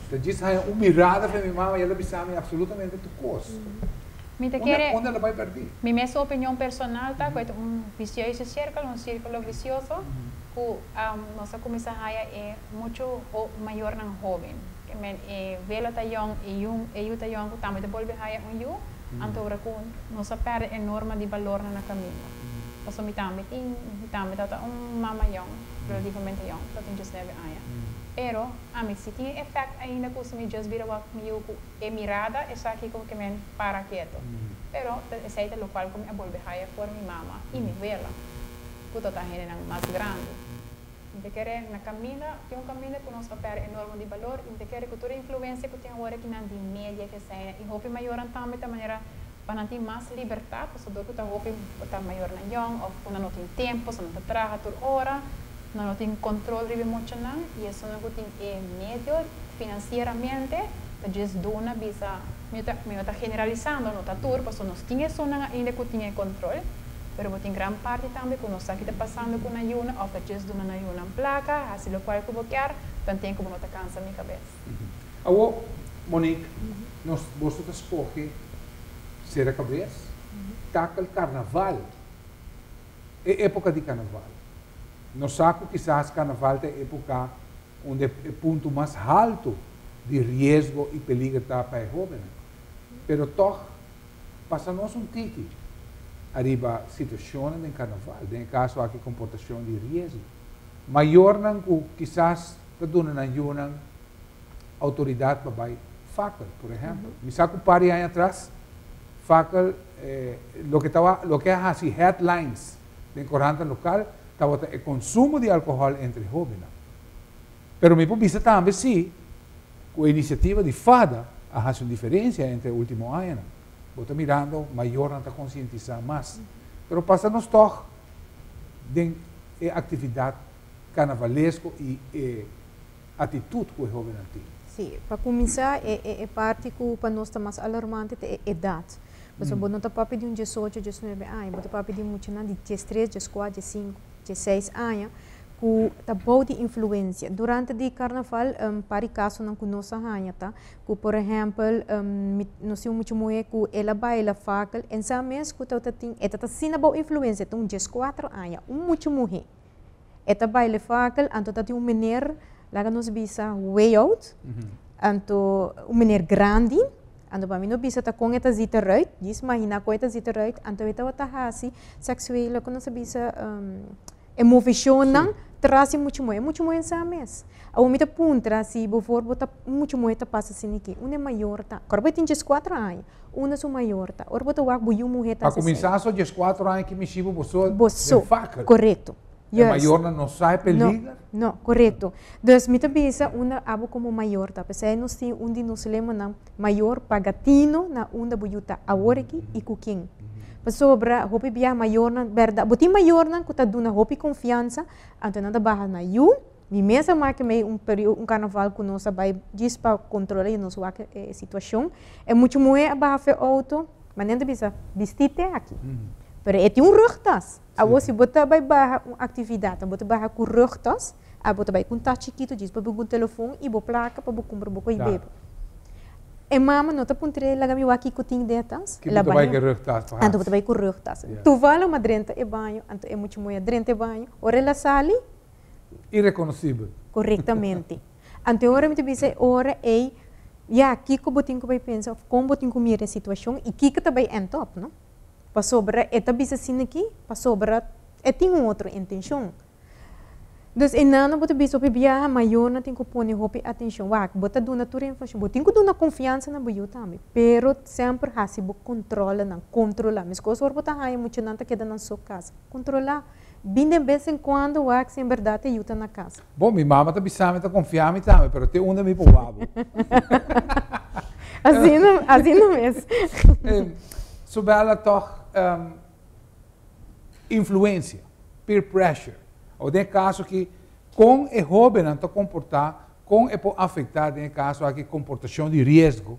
Ta djis haña un mirada for mi mama i el a bisa mi absolutamente tur kos. Mi ta kere. Unda el a bai pèrdí? Mi mes opinion personal ta ku e ta un vicioso cirkel, un sírkulo visioso ku nos a kuminsá haya e muchu mayornan hóben. Ke men e welo ta yòn, e yu e yu ta yòn ku tambe ta bolbe haya un yu, anto ora ku nos a pèrdè e norma di balornan na kaminda. Pasobra mi tambe tin, mi tambe tabata un mama yòn, relativamente yòn, tabatin diesnuebe aña. Pero ami si tin e efèkt ainda ku si mi djis bira wak mi yu ku E mirada esaki como ke men para keto. Pero ta esey ta locual cu mi a bolbe haya for mi mama y mi wela, cu ta ta hendenan mas grandi. Mi ta kere na caminda, tin un caminda cu nos a perde enorme di balor y mi ta kere cu tur e influencia cu tin awor akinan di media ke eseynan y hopi mayornan tambe ta manera pa nan tin mas libertad pasobra cu ta hopi ta mayornan yong of cu nan no tin tempo, so nan ta traha tur ora, nan no tin control riba e muchanan y esunnan cu tin e medio financieramente ta djis duna bisa, mi ta mi no ta generalisando, no ta tur pasobra nos tin esunnan ainda cu tin e control, pero bo tin gran parti tambe cu no sa ki ta pasando cu nan yunan of ta djis duna nan yunan placa, haci locual cu bo kier, tanten cu bo no ta cansa mi cabes. Awor, Monique, nos boso ta scoge cera cabes, takel carnaval, e epoca di carnaval. Nos sa cu kisas carnaval ta e epoca unda e punto mas halto di riesgo y peliger ta pa e hobennan. Pero toch, pasa nos un tiki ariba situacionnan den carnaval, den e caso aki comportacion di riesgo. Mayornan cu kisas ta duna nan yunan outoridat pa bai fakkel, por ehèmpel. Mi sa ku par di aña atras fakkel loke tawa loke a hasi headlines den korantan lokal tabata e konsumo di alkohòl entre hóbennan. Pero mi por bisa tambe si ku e inisiativa di fada a hasi un diferensia entre e último añanan. Bo ta mirando mayornan ta konsientisá mas. Pero pasa nos tòg den e aktividat karnavalesko i e atitut ku e hóbennan tin. Sí, pa kuminsá e e parti ku pa nos ta mas alarmante ta e edat. Pasobra bo no ta papia di un diesocho, diesnuebe aña, bo ta papia di muchanan di diestres, dieskuater, diesinku, diesseis aña ku ta bou di influensia. Durante di karnaval un par di kasonan ku nos a haña ta ku por ehèmpel nos tin un mucha muhé ku el a baila fakel en sa mes ku tabata tin e ta ta asina bou influensia, ta un dieskuater aña, un mucha muhé. E ta baile fakel, anto ta tin un meneer, laga nos bisa way out, anto un meneer grandi, anto pa mi no bisa ta kon e ta zita eruit, djis imagina kon e ta zita eruit, anto e tabata hasi seksuele, kon nos ta bisa, e moveshonnan tras di mucha muhé, e mucha muhé sa mes. Awor mi ta puntra si bovoor ta mucha muhé ta pasa asina aki, unda e mayor ta? Kòrda bo e tin djeskuater aña. Unda su mayor ta. Ora bo ta wak bo yu muhé ta Pa kuminsá so 14 aña ki mishi bo boso Boso. Den fakkel. Korekto. E mayornan no sa e peliger. No, no, korekto. Dus mi ta bisa unda abo komo mayor ta. P'esei nos tin un di nos lemanan, mayor paga tino na unda bo yu ta awor aki i ku ken. Pasobra hopi bia mayornan, bèrdat, bo tin mayornan ku ta duna hopi konfiansa, anto nan ta baha na yu. Mi mes a maki mei un perio un carnaval cu nos a bay djis pa controla y nos wak e situacion. E mucha muhe a baha fe auto, ma nan ta bisa, bisti te aki. Pero e tin un rugtas. Awor si bo ta bay baha un actividad, bo ta baha cu rugtas, a bo ta bay cu un tas chikito djis pa bo un telefon y bo placa pa bo cumpra bo coy bebe. E mama no ta puntr'é, laga mi wak kico tin den e tas. Ki bo ta bay cu e rugtas pa haci? Anto bo ta bay cu rugtas. Toevallig ma drenta e baño, anto e mucha muhe a drenta e baño. Ora el a sali. Irekonosibel. Korektamente. Anto e ora mi ta bisa e ora ei, ya, kiko bo tin ku bai pensa òf kon bo tin ku mira e situashon i kiko ta bai end up, no? Pasobra e ta bisa asina aki, pasobra e tin un otro intenshon. Dus e nana bo ta bisa hopi biaha, mayornan tin ku pone hopi atenshon. Wak, bo ta duna tur e informashon, bo tin ku duna konfiansa na bo yu tambe, pero semper hasi bo kontrolenan, kontrolá. Meskos ora bo ta haña muchanan ta keda nan so kas, kontrolá. Bin den bes en cuando wak si en berdad e yu ta na casa. Bon, mi mama ta bisa mi ta confia mi tambe, pero te unda mi por wak bo. Asina, asina mes. Sobella toch influencia, peer pressure. O den e caso aki, con e hobennan ta comporta, con e por afecta den e caso aki comportacion di riesgo.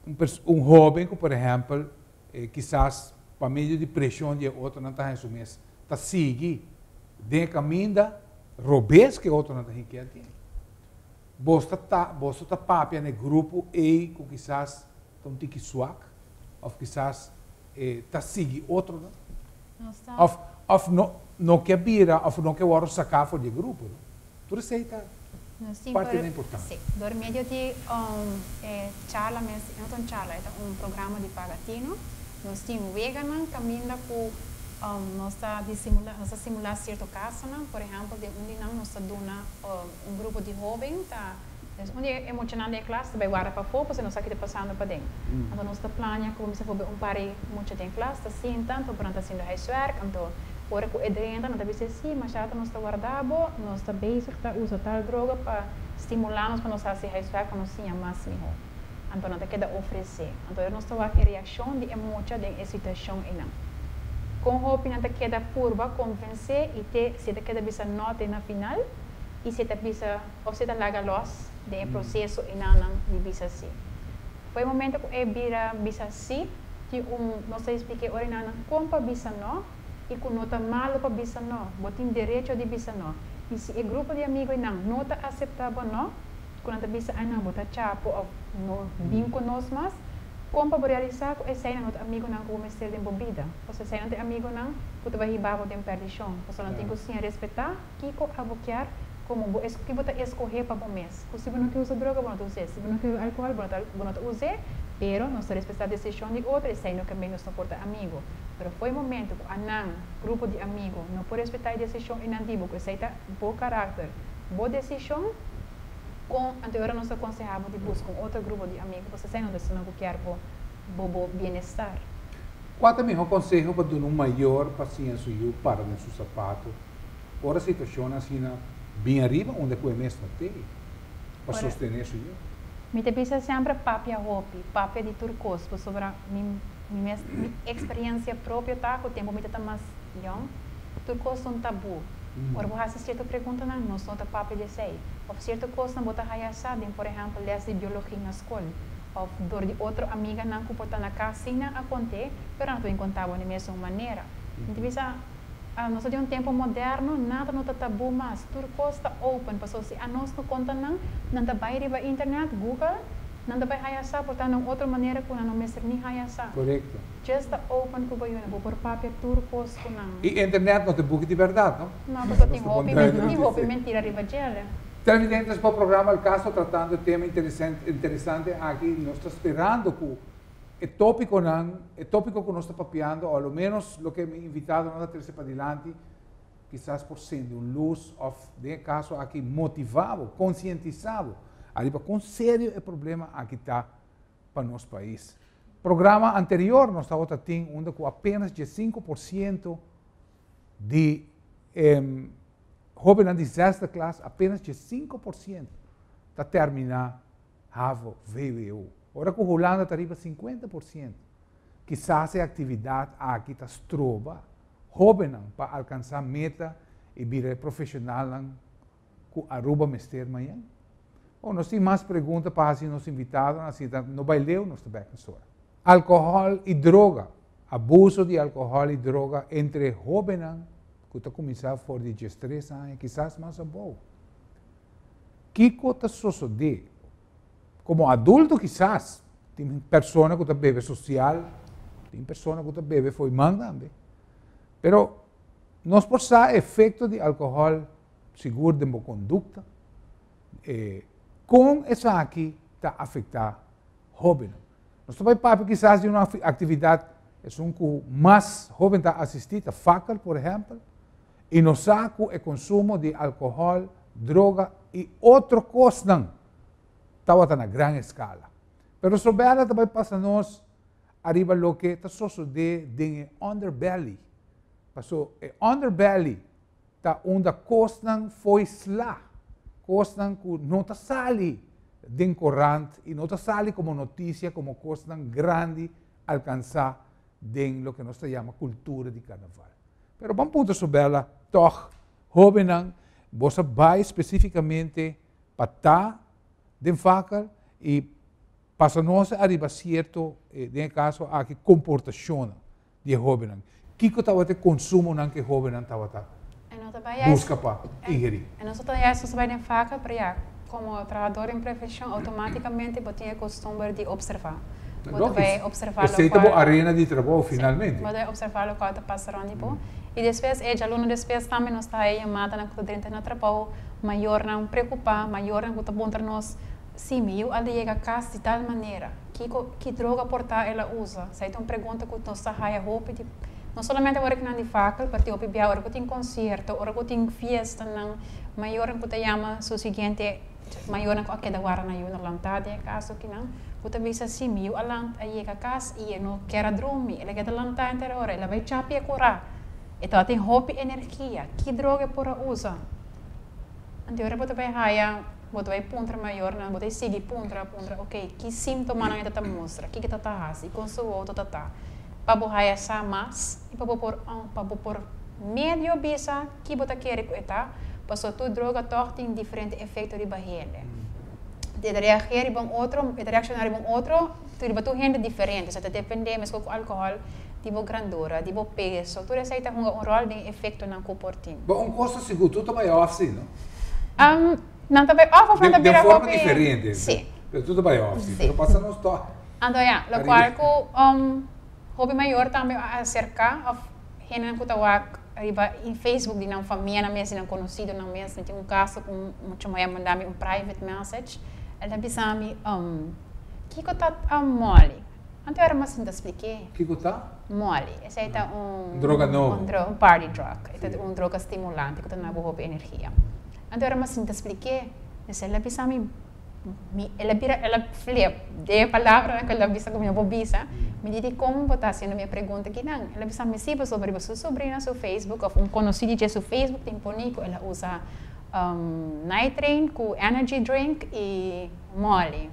Un un hoben cu por ehempel E kisas pa medio di preshon di e otronan ta haña su mes ta sigui den e kaminda robes ku e otronan ta hinkia aden. Bos ta ta boso ta papia na e grupo ei ku kisas ta un tiki suak? òf kisas e ta sigui otronan Nos ta òf òf no no ke bira òf no ke wòrdu saká for di e grupo, no. Tur esei ta Nos tin por partinan importante. Sí, dor medio di e charla mes, e no ta un charla, e ta un programa di Paga Tino. Nos tin weganan kaminda ku nos ta disimulá, nos ta simulá sierto kasonan. Por ehèmpel, den un di nan nos ta duna un grupo di hóben ta, un di e muchanan den e klas ta bai warda pafó pasobra nos sa ki ta pasando paden. Anto nos ta plania ku bisa por un par di mucha den klas ta sinta, anto por nan ta hasiendo huiswerk, anto ora ku e drenta nan ta bisa si, masha ta nos ta warda bo, nos ta bezig ta usa tal droga pa stimulá nos pa nos hasi huiswerk pa nos siña mas mihó. Anto nan ta keda ofresé. Anto nos ta wak e reakshon di e mucha den e situashon einan. Kon hopi nan ta keda purba konvensé i te si e ta keda bisa nò te na final i si e ta bisa òf si e ta laga lòs den e proseso einanan di bisa sí. Fo'i e momento ku e bira bisa sí, tin un nos ta explik'é ora einanan kon pa bisa nò i ku no ta malu pa bisa nò, bo tin derecho di bisa nò. I si e grupo di amigu einan no ta aseptá bo nò, ku nan ta bisa ai no bo ta chapo òf no bin ku nos mas, kon pa bo realisá ku eseinan no ta amigunan ku bo mester den bo bida? Pasobra eseinan ta e amigunan ku ta bai hiba bo den pèrdishon. Pasobra nan tin ku siña respetá kiko abo kier komo bo es ki bo ta eskohé pa bo mes. Ku si bo no ke usa droga bo no ta us'é, si bo no ke bebe alkohòl bo no ta bo no ta us'é, pero nos ta respetá desishon di otro, esei no ke men nos no por ta amigu. Pero fo'i momento ku anan, grupo di amigu, no por respetá e desishon einan di bo, ku esei ta bo karakter, bo desishon, kon anto e ora nos ta konsehá bo di buska un otro grupo di amigu, pasobra esei no ta esnan ku kier bo bo bo bienestar. Kua ta mihó konseho pa duna un mayor pa siña su yu para den su sapato ora situashon asina bin ariba unda ku e mes no tei pa Ora sostené su yu? Mi ta bisa semper papia hopi, papia di tur kos, pasobra mi mi mes mi eksperensia propio ta ku tempu mi ta ta mas yòn, tur kos ta un tabú. Ora bo hasi sierto preguntanan, nos no ta papia di esei. Òf sierto kosnan bo ta haya sa den, por ehèmpel, lès di biologia na skol, òf dor di otro amiganan ku por ta na kas sin nan a kont'é, pero nan ta bin konta bo di mesun manera. Mi ta bisa, Nos ta den un tempu moderno, nada no ta tabú mas, tur kos ta open, pasobra si anos no konta nan, nan ta bai riba internet, Google, nan ta bai haya sa, por ta na un otro manera ku nan no mester ni haya sa. Korekto. Just ta open ku bo yuna, bo por papia tur kos ku nan. I internet no ta buki di bèrdat, no? No, pasobra tin hopi, tin hopi mentira riba djele. Televidentes, bo programa El Caso tratando e tema interesante aki, nos ta sperando ku E tópikonan, e tópiko ku nos ta papiando, o a lo ménos loke mi invitadonan ta trese padilanti, kisas por sende un lus òf den e kaso aki motivá bo, konsientisá bo ariba kon serio e problema aki ta pa nos pais. Programa anterior nos tabata tin unda ku apenas 15% di e hóbennan di zesde klas, apenas 15% ta terminá Havo, vwo. Ora ku Hulanda ta riba 50%, kisas e aktividat aki ta stroba hóbennan pa alkansá meta i bira e profeshonalnan ku Aruba mester mañan. Bon, nos tin mas pregunta pa hasi nos invitadonan, asina ta no bai leu, nos ta bèk mesora. Alkohòl i droga, abuso di alkohòl i droga entre hóbennan ku ta kuminsá for di 13 aña, kisas mas abou. Kiko ta sosodé? Komo adulto kisas tin persona ku ta bebe sosial, tin persona ku ta bebe fo'i man tambe. Pero nos por sa efekto di alkohòl sigur den bo kondukta, kon esaki ta afektá hóbennan. Nos ta bai papia kisas di un aktividat esun ku mas hóben ta asistí, ta fakkel por ehèmpel. I nos sa ku e konsumo di alkohòl, droga i otro kosnan tabata na gran eskala. Pero Sobela ta bai pasa nos ariba loke ta sosodé den e underbelly. Paso e underbelly ta unda kosnan fo'i sla, kosnan ku no ta sali den korant i no ta sali komo notisia, komo kosnan grandi alkansá den loke nos ta yama kultura di karnaval. Pero ban puntra Sobela tòg, hóbennan, bo sa bai spesífikamente pa ta den fakel i pasa nos ariba sierto, den e kaso aki, komportashonnan di e hóbennan. Kiko tabata e konsumonan ku e hóbennan tabata buska pa ingerí? E no ta juist nos ta bai den fakel, pero ya, komo trahador den prevenshon outomátikamente bo tin e kostumber di opservá. Bo ta observa Esey ta arena di trabou, finalmente. Bo ta observa loke ta pasa rond di bo. Y despues, e alumno despues tambe nos ta yamada na cu na trabou, mayornan preocupa, mayornan cu ta puntra nos, si, mi yiu a yega cas di tal manera, ki droga por ta el a usa? Esey ta un pregunta cu nos ta haya hopi di, no solamente ora cu nan di fakkel, pero hopi bia ora cu tin concierto, ora cu tin fiesta nan, mayornan cu ta yama su siguiente, mayornan cu a keda warda nan yiu na lanta den caso aki nan, cu ta bisa si, mi yiu a lanta, a yega cas y e no kier a drumi, el a keda lanta henter ora, el a bay chapi e cura, e tin hopi energia, ki droga por a usa? Anto ora bo ta bay haya, bo ta bay puntra mayornan, bo ta sigui puntra, puntra, ok, ki sintomanan e ta mustra, ki ta hasi, con su auto ta, pa bo haya sa mas, y pa bo por medio bisa ki bo ta kere cu e ta, paso tur droga toch tin diferente efecto riba hende. E ta reageer riba un otro, e ta reacciona riba un otro, riba tur hende diferente, so ta depende, mescos cu alcohol, di bo grandura, di bo peso, tur esey ta hunga un rol den efectonan cu por tin. Bon, un cos sigur, tur ta bay off, si, no? Nan ta bay off of nan ta De forma diferente. Si. Pero tur ta bay off, si. Pero pasa nos toch. Anto ja, locual cu hopi mayor tambe a acerca of hende cu ta wak riba in Facebook di nan famia nan mes, di nan conocido nan mes. Tin un caso cu mucha muher manda mi un private message. El ta bisa mi, "Kiko ta molly?" Anto era mas sinta explique. Kiko ta? Molly. Esey ta un droga nobo. Un party drug. E ta un droga stimulante cu ta duna hopi energia. Anto era mas sinta explique. El a bisa mi, el a bira, el a flip. De palabra cu el a bisa cu mi no bisa. Mi di, "Con bo ta haciendo mi pregunta aki nan?" El a bisa mi si, sobre su sobrina su Facebook of un conocido di su Facebook tin poni cu el a usa Night Train cu energy drink y molly.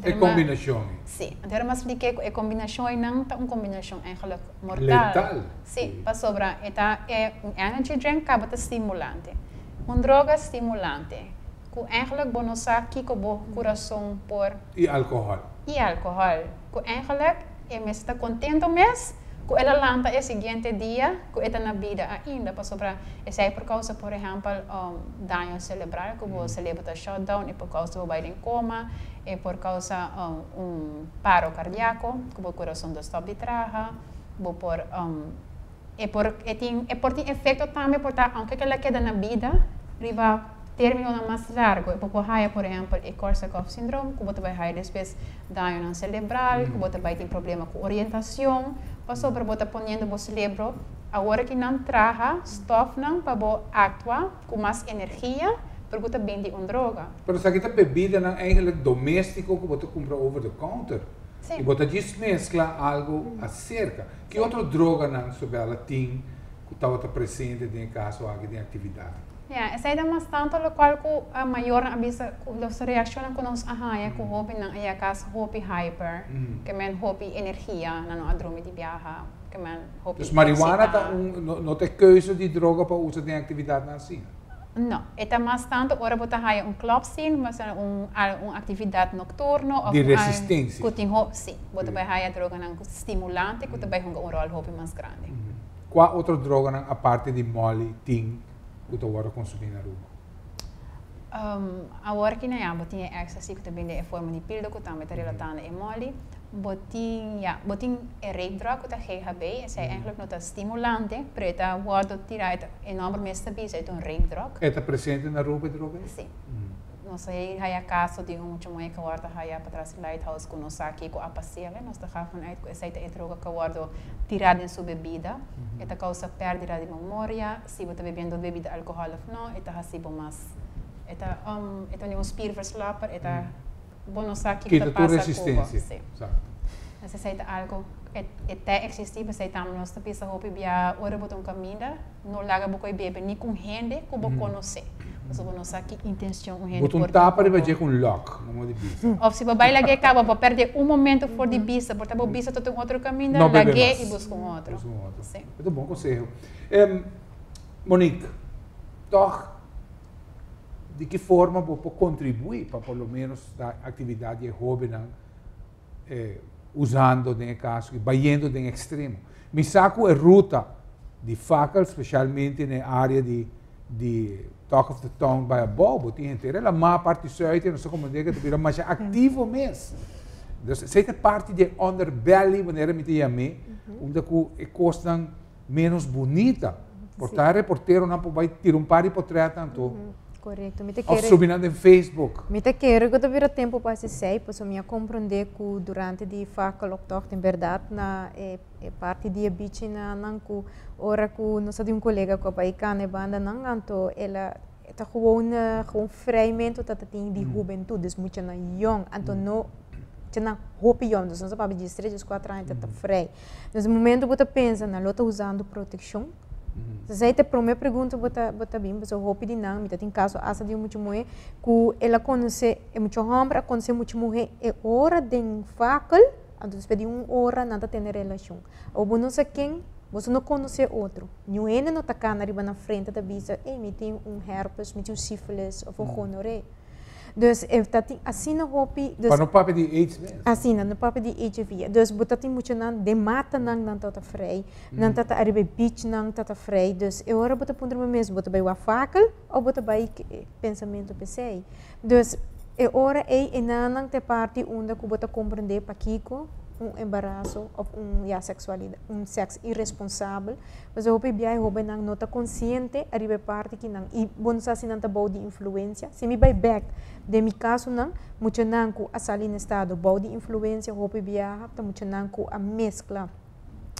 E combinacion. Si. Anto mi a explica cu e combinacion nan ta un combinacion eigenlijk mortal. Letal. Si, pasobra e ta e un energy drink caba ta stimulante. Un droga stimulante. Cu eigenlijk bo no sa kico bo curason por Y alcohol. Y alcohol. Cu eigenlijk e mes ta contento mes cu el a lanta e siguiente dia cu e ta na bida ainda, pasobra esey por causa, por ehempel, daño cerebral, cu bo cerebro ta shutdown, y por causa bo bay den coma, y por causa un paro cardiaco, cu bo curason ta stop di traha, bo por e por e tin e por tin efecto tambe por ta, aunke cu el a keda na bida, riba termino mas largo, e por haya, por ehempel, e Korsakoff syndroom, cu bo ta bay haya despues daño cerebral, cu bo ta bay tin problema cu orientacion, pasobra bo ta poniendo bo cerebro awor cu nan traha stofnan pa bo actua cu mas energia, porque ta bin di un droga. Pero esaki ta bebidanan eigenlijk domestico cu bo ta cumpra over the counter. Si. Y bo ta djis mezcla algo acerca. Ki otro droganan Sobela tin cu tabata presente den caso aki di actividad? Ja, esey ta mas tanto locual cu a mayornan a bisa cu los reaccionnan cu nos a haya cu hopinan a yega cas hopi hyper, kiermen hopi energia, nan no a drumi di biaha, kiermen hopi Dus marihuana ta excita. Un, no, no ta keuze di droga pa usa den actividad asina? No, e ta mas tanto ora bo ta haya un club scene, mas un actividad nocturno of Di resistencia. Cu tin ho, si, bo ta bay haya droganan stimulante cu ta bay hunga un rol hopi mas grandi. Cua otro droganan aparte di molly tin cu ta wordo consumi na Aruba? Awor cu na bo tin ecstasy cu ta bin den forma di pildo cu tambe ta relatando e molly. Bo tin, ja, bo tin e rape drug cu ta GHB, esey eigenlijk no ta stimulante, pero e ta wordo tira, e nomber mes ta bisa, e ta un rape drug. E ta presente na Aruba e droga? Si. Nos a haya caso di un mucha muhe cu a wordo haya patras di Lighthouse cu nos sa cu a pasele, nos ta gaan vanuit cu esey ta e droga cu a wordo tira den su bebida. E ta causa perdida di memoria, si bo ta bebiendo bebida alcohol of no, e ta hasi bo mas. E ta un spierverslapper, e ta bo no sa kico Kita ta tur pasa cu bo. Resistencia. Si. Exacto. Esey ta algo e ta existi, esey tambe nos ta bisa hopi bia ora bo ta un caminda, no laga bo coi bebe ni cu hende cu bo conoce. Pasobra bo no sa ki intencion un hende Bota un por tapa tin riba cu bo. Je cu un lock, no di bisa. Of si bo bay lag'e caba, bo perde un momento for di bisa, por ta bo bisa tot un otro caminda, No bebe lag'e mas. y busca un otro. Busca un otro. Si. E ta un bon conseho. Monique, toch, di ki forma bo por contribui pa por lo menos e actividad di hobennan usando den caso, bayendo den extremo? Mi sa cu e ruta di fakkel, specialmente den area di Talk of the Town bay abou, bo tin henter e parti zuid, no sa con cu ta bira mas activo mes. Dus esey ta parti di e underbelly, manera mi ta yam'é, unda ku e kosnan menos bunita. Por ta reporteronan por bai tira un par di potretnan anto. Korekto. Mi ta Of kere. subi nan den Facebook. Mi ta kere ku ta bira tempu pa hasi esei, pasobra mi a komprondé ku durante di fakkeloptocht en bèrdat na e e parti di e bichinan ku ora ku nos a tin un kolega ku a bai kana e bandanan anto el a ta gewoon gewoon vrijmento ta ta tin di hubentut, dus muchanan yòn, anto no muchanan hopi yòn, dus nos a papia diestres, dieskuater aña ta ta vrij. Dus momento bo ta pensa nan lo ta usando protekshon, esei ta e prome pregunta bo ta bo ta bin, pasobra hopi di nan, mi ta tin kaso asta di un mucha muhé ku el a konosé e mucha hòmber a konosé mucha muhé e ora den fakel, Anto despues di un ora nan ta tene relashon. Awor bo no sa ken, boso no konosé otro. Niun hende no ta kana riba nan frente ta bisa, ey mi tin un herpes, mi tin un sífilis òf un gonoré. Dus e ta tin asina hopi, dus. Pa no papia di aids mes. Asina, no papia di HIV. Dus bo ta tin muchanan den matanan nan ta ta frei, nan ta ta ariba e beachnan ta ta frei. Dus e ora bo ta puntra bo mes, bo ta bai wak fakel òf bo ta bai pensamentu p'esei? Dus, e ora ei e nannan ta e parti unda ku bo ta komprendé pakiko un embaraso òf un, ya, seksualida, un sèks iresponsabel. Pasobra hopi bia e hóbennan no ta konsiente ariba e parti ki nan, i bo no sa si nan ta bou di influensia. Si mi bai bèk den mi kasonan, muchanan ku a sali na estado bou di influensia hopi biaha ta muchanan ku a meskla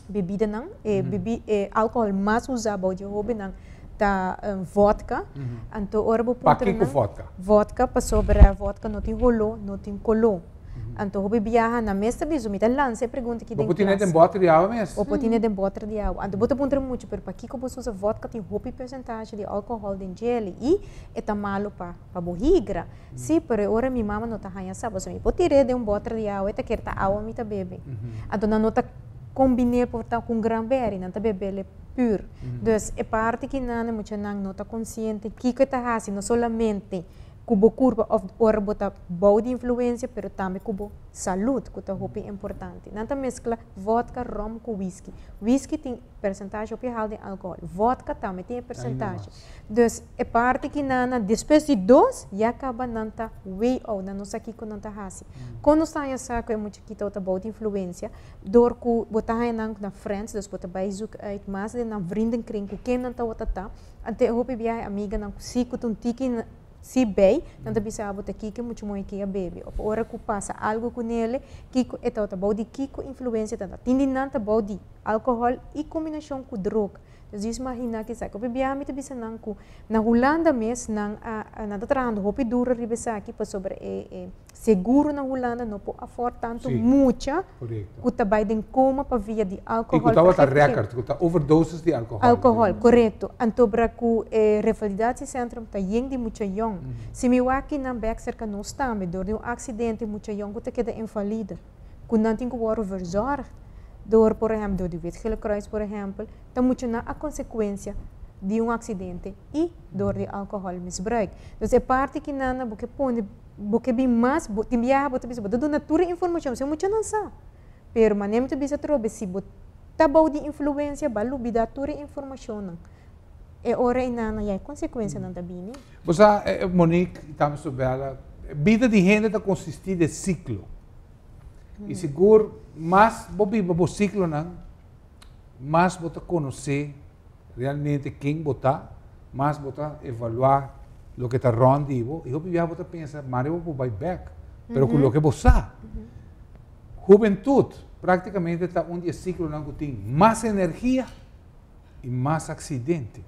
bebidanan, e bebi e alcohol mas usa bou di hobennan ta vodka. Anto ora bo puntra Pakiko nan, vodka? Vodka pasobra vodka no tin holó, no tin koló. Anto hopi biaha nan mes ta bisa, mi ta lansa e pregunta aki Bo den por tine klas. den bòter di awa mes. Bo por tine den bòter di awa. Anto bo ta puntra muchu, pero pakiko bo usa vodka tin hopi persentashe di alcohol den djele i e ta malu pa pa bo higra. Sí, pero e ora mi mama no ta haña sa, pasobra mi por tir'é den un bòter di awa, e ta kere ta awa mi ta bebe. Anto nan no ta kombiné por ta ku un granberry, nan ta bebele pur. Dus e parti ki nan e muchanan no ta konsiente kiko e ta hasi, no solamente ku bo kurpa òf ora bo ta bou di influensia, pero tambe ku bo salud, ku ta hopi importante. Nan ta meskla vòdka, ròm ku whisky. Whisky tin persentashe hopi hal den alkohòl. Vòdka tambe tin e persentashe. Dus e parti ki nan na despues di dos ya kaba nan ta way out, nan no sa kiko nan ta hasi. Kon nos ta haña sa ku e muchachito ta bou di influensia? Dor ku bo ta haña nan na friends, dus bo ta bai zoek uit mas den nan vriendenkring ku ken nan tabata ta. Anto e hopi biaha e amiganan ku si ku ta un tiki Si bay, nan ta bisa abo ta kiko e mucha moe ki a bebe of ora ku pasa algo ku nele, kiko e tabata bou di kiko influensia ta. Tin di nan ta bou di alkohòl i kombinashon ku droga. Dus dios magina kisas. Hopi biaha mi ta bisa nan ku na Hulanda mes nan a nan ta trahando hopi duro riba esaki pasobra e e seguro na Hulanda no por afòrt tantu mucha ku ta bai den koma pa via di alkohòl. I ku tabata rèkòrt, ku ta overdosis di alkohòl. Alkohòl, korekto. Anto bra ku e revalidatiecentrum ta yen di mucha yòn. Si mi wak kinan bèk serka nos tambe, dor di un aksidente mucha yòn ku ta keda invalide, ku nan tin ku wòrdu verzorgd dor por ehèmpel dor di Wit Gele Kruis por ehèmpel, ta muchanan a konsekuensia di un aksidente i dor di alkohòl misbruik. Dus e parti kinan nan bo ke pone. Bo ke bin mas, bo tin biaha bo ta bisa bo ta duna tur e informashon, si mucha nan sa. Pero manera mi ta bisa atrobe, si bo ta bou di influensia, bo a lubida tur e informashonnan. E ora einan ya e konsekuensianan ta bini. Bo sa, Monique i tambe Sobella, bida di hende ta konsistí di siklo. I sigur mas bo biba bo siklonan, mas bo ta konosé realmente ken bo ta, mas bo ta evaluá loke ta rònt di bo, i hopi biaha bo ta pensa, mari bo por bai bèk, pero ku loke bo sa. Hubentut práktikamente ta un di e siklonan ku tin mas energia i mas aksidente.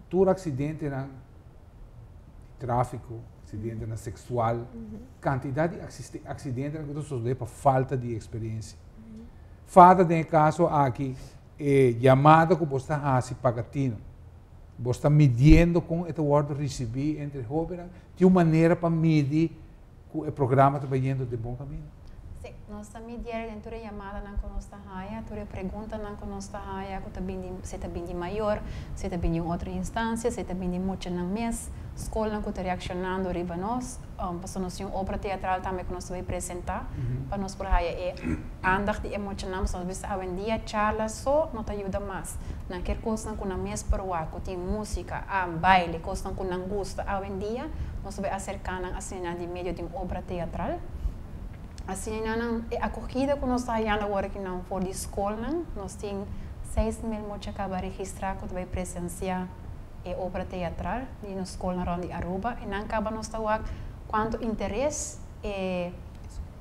Tur aksidentenan di tráfiko, aksidentenan seksual, kantidat di aksidentenan ku ta sosodé pa falta di eksperensia. Falta den e kaso aki E yamada ku bos ta hasi paga tino. Bos ta midiendo kon e ta wòrdu risibí entre e hóbennan? Tin un manera pa midi ku e programa ta bayendo den bon kaminda? Sí, nos ta midier den tur e yamadanan ku nos ta haña, tur e preguntanan ku nos ta haña ku ta bin di, si ta bin di mayor, si ta bin di un otro instansia, si ta bin di muchanan mes, skolnan ku ta reakshonando riba nos. Pasobra nos tin un obra teatral tambe ku nos ta bai presentá pa nos por haya e aandacht di e muchanan. Pasobra nos bisa awendia charla so no ta yuda mas. Nan kier kosnan ku nan mes por wak, ku tin músika, baile, kosnan ku nan gusta. Awendia nos ta bai aserká nan asina di medio di un obra teatral. Asina nan e acogida cu nos ta hayando awor aki nan for di scolnan, nos tin 6000 mucha caba registra cu ta bay presencia e obra teatral di nos scolnan rond di Aruba y nan caba nos ta wak cuanto interes e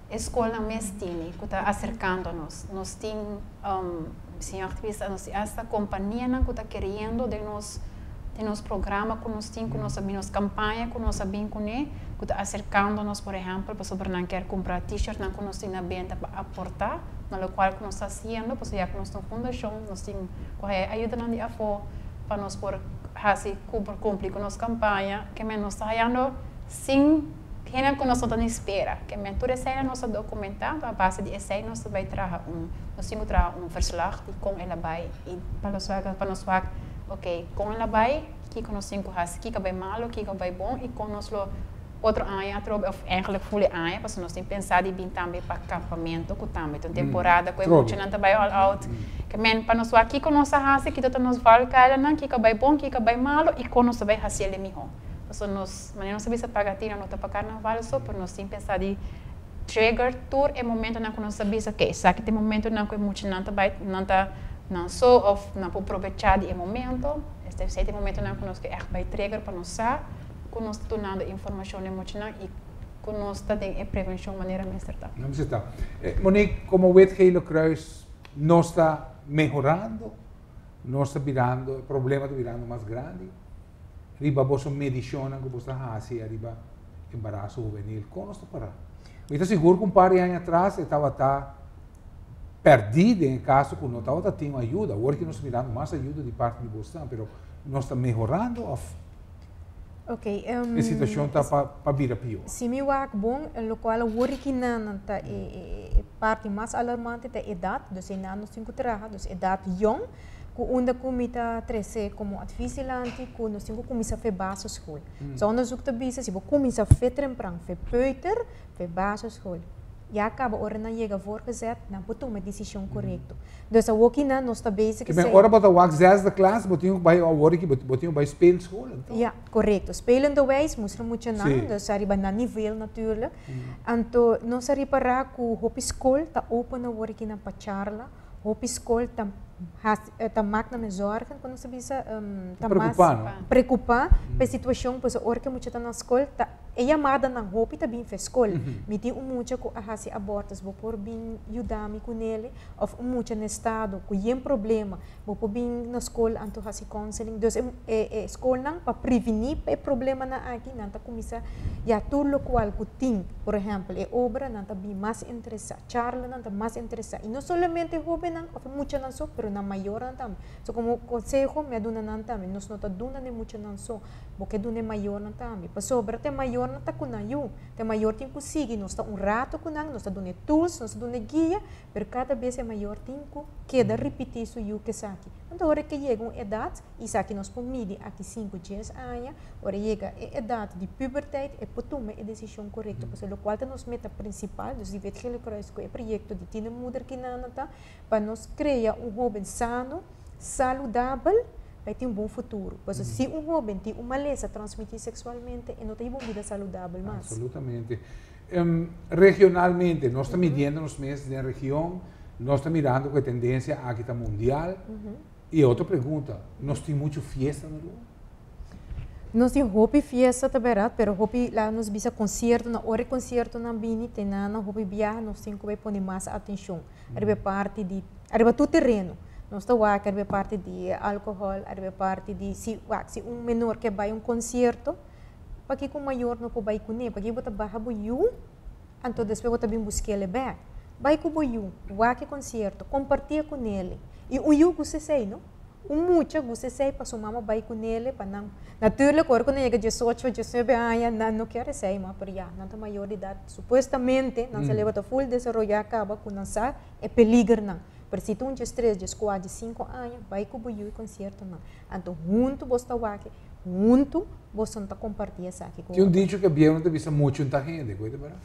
e scolnan mes tini cu ta acercando nos. Nos tin, señor activista, nos tin hasta companianan cu ta keriendo den nos den nos programa cu nos tin, cu nos a bin, nos campaña cu nos a bin cune, cu ta acercando nos, por ehempel, pasobra nan kier cumpra t-shirtnan cu nos tin na benta pa aporta na locual cu nos ta haciendo, pasobra ya cu nos ta un fundacion, nos tin cu haya ayudanan di afo pa nos por haci, cumpli cu nos campaña, ke men nos ta hayando sin hende cu nos no ta ni spera. Ke men tur esei nos ta documenta, a base di esei nos ta bay traha un, nos tin cu traha un verslag di con el a bay y pa nos wak, pa nos wak, ok, con el a bay, kico nos tin cu haci, kico a bay malo, kico a bay bon y con nos lo otro aña atrobe of eigenlijk ful e aña pasobra nos tin pensa di bin tambe pa campamento cu tambe ta un temporada cu e muchanan ta bay all out. Ke men pa nos wak kico nos a haci, kico ta nos valkuilennan, kico a bay bon, kico a bay malo y con nos ta bay haci el miho. Pasobra nos, manera nos a bisa Pagatina no ta pa carnaval so, pero nos tin pensa di trigger tur e momentonan cu nos a bisa, ok, esaki ta e momentonan cu e muchanan ta bay, nan ta nan so of nan por probecha di e momento. Esei ta e momentonan cu nos ke echt bay trigger pa nos sa cu nos ta dunando informacion na e muchanan y cu nos ta den e prevencion manera mester ta. Mester ta. Monique, como Wit Gele Kruis nos ta mehorando, nos ta birando, e problema ta birando mas grandi? Riba boso medicionnan cu boso ta haci ariba embaraso hubenil, con nos ta para? Mi ta sigur cu un par di aña atras e tabata perdi den e caso cu no tabata tin un ayuda. Awor ki nos ta mirando mas ayuda di parti di bosnan, pero nos ta mehorando of e situacion ta pa bira pior? Si mi wak bon, locual awor ki nan ta e parti mas alarmante ta edad, dus einan nos tin cu traha, dus edad yong. Ku unda ku mi ta trese komo advis dilanti ku nos tin ku kuminsá fe basisschool. So onderzoek ta bisa si bo kuminsá fe trempran, fe peuter, fe basisschool, ya kaba ora nan yega voorgezet nan por tuma e desishon korekto. Dus awoki nan nos ta bezig Ke men ora bo ta wak zesde klas bo tin ku bai awor aki bo tin ku bai speelschool anto? Ya, korekto. Spelenderwijs mustra muchanan, dus ariba nan nivel natuurlijk. Anto nos a ripará ku hopi skol ta open awor aki nan pa charla. Hopi skol ta hasi ta mak nan mes zorgen ku nos ta bisa ta mas preokupá pa e situashon pasobra ora ku e mucha ta na skol ta e yamadanan hopi ta bin for skol. Mi tin un mucha ku a hasi abortus bo por bin yuda mi ku nele òf un mucha na estado ku yen problema bo por bin na skol anto hasi counseling. Dus e e skolnan pa prevení pa e problemanan aki nan ta kuminsá ya tur lokual ku tin por ehèmpel e obra nan ta bin mas interesá. Charlanan ta mas interesá. I no solamente hóbennan òf e muchanan so, pero nan mayornan tambe. So komo konseho mi a duna nan tambe, nos no ta duna na e muchanan so, bo ke duna e mayornan tambe. Pasobra ta e mayornan ta ku nan yu, ta e mayor tin ku sigui, nos ta un rato ku nan, nos ta duna e tools, nos ta duna e guia, pero kada bes e mayor tin ku keda ripití su yu ku esaki. Anto ora ke yega un edat, i esaki nos por midi aki sinku, dies aña, Ora e yega e edat di puberteit e por tuma e desishon korekto pasobra lokual ta nos meta prinsipal, dus di Wit Gele Kruis ku e proyekto di Tienermoeder kinana ta pa nos krea un hoben sano, saludabel pa e tin un bon futuro. Pasobra si un hoben tin un malesa transmití seksualmente e no ta hiba un bida saludabel mas. Absolutamente. Regionalmente nos ta midiendo nos mes den region, nos ta mirando ku e tendensia aki ta mundial. I e otro pregunta, nos tin muchu fiesta na Aruba? Nos tin hopi fiesta ta berdad, pero hopi laga nos bisa concierto nan, ora e conciertonan bini te nan nan hopi biaha nos tin cu bay pone mas atencion ariba e parti di, ariba tur tereno. Nos ta wak ariba e parti di alcohol, ariba e parti di si wak si un menor ke bay un concierto, pakico un mayor no por bay cune? Pakico bo ta baha bo yu anto despues bo ta bin busk'el bek? Bay cu bo yu, wak e concierto, comparti e cunele. Y un yu gusta esey no. Un mucha gusta esei pa su mama bai ku nele pa nan. Naturlik ora ku nan yega diesocho, diesnuebe aña nan no kier esei mas, pero ya, nan ta mayor di edat. Supuestamente nan celebro ta ful desaroyá kaba ku nan sa e peligernan. Pero si ta un diestres, dieskuater, diesinku aña, bai ku bo yu e konsiertonan. Anto huntu bos ta wak, huntu boso ta kompartí esaki ku otro. Tin un dicho ku e bieu no ta bisa muchu un ta hende, ku e ta berdad?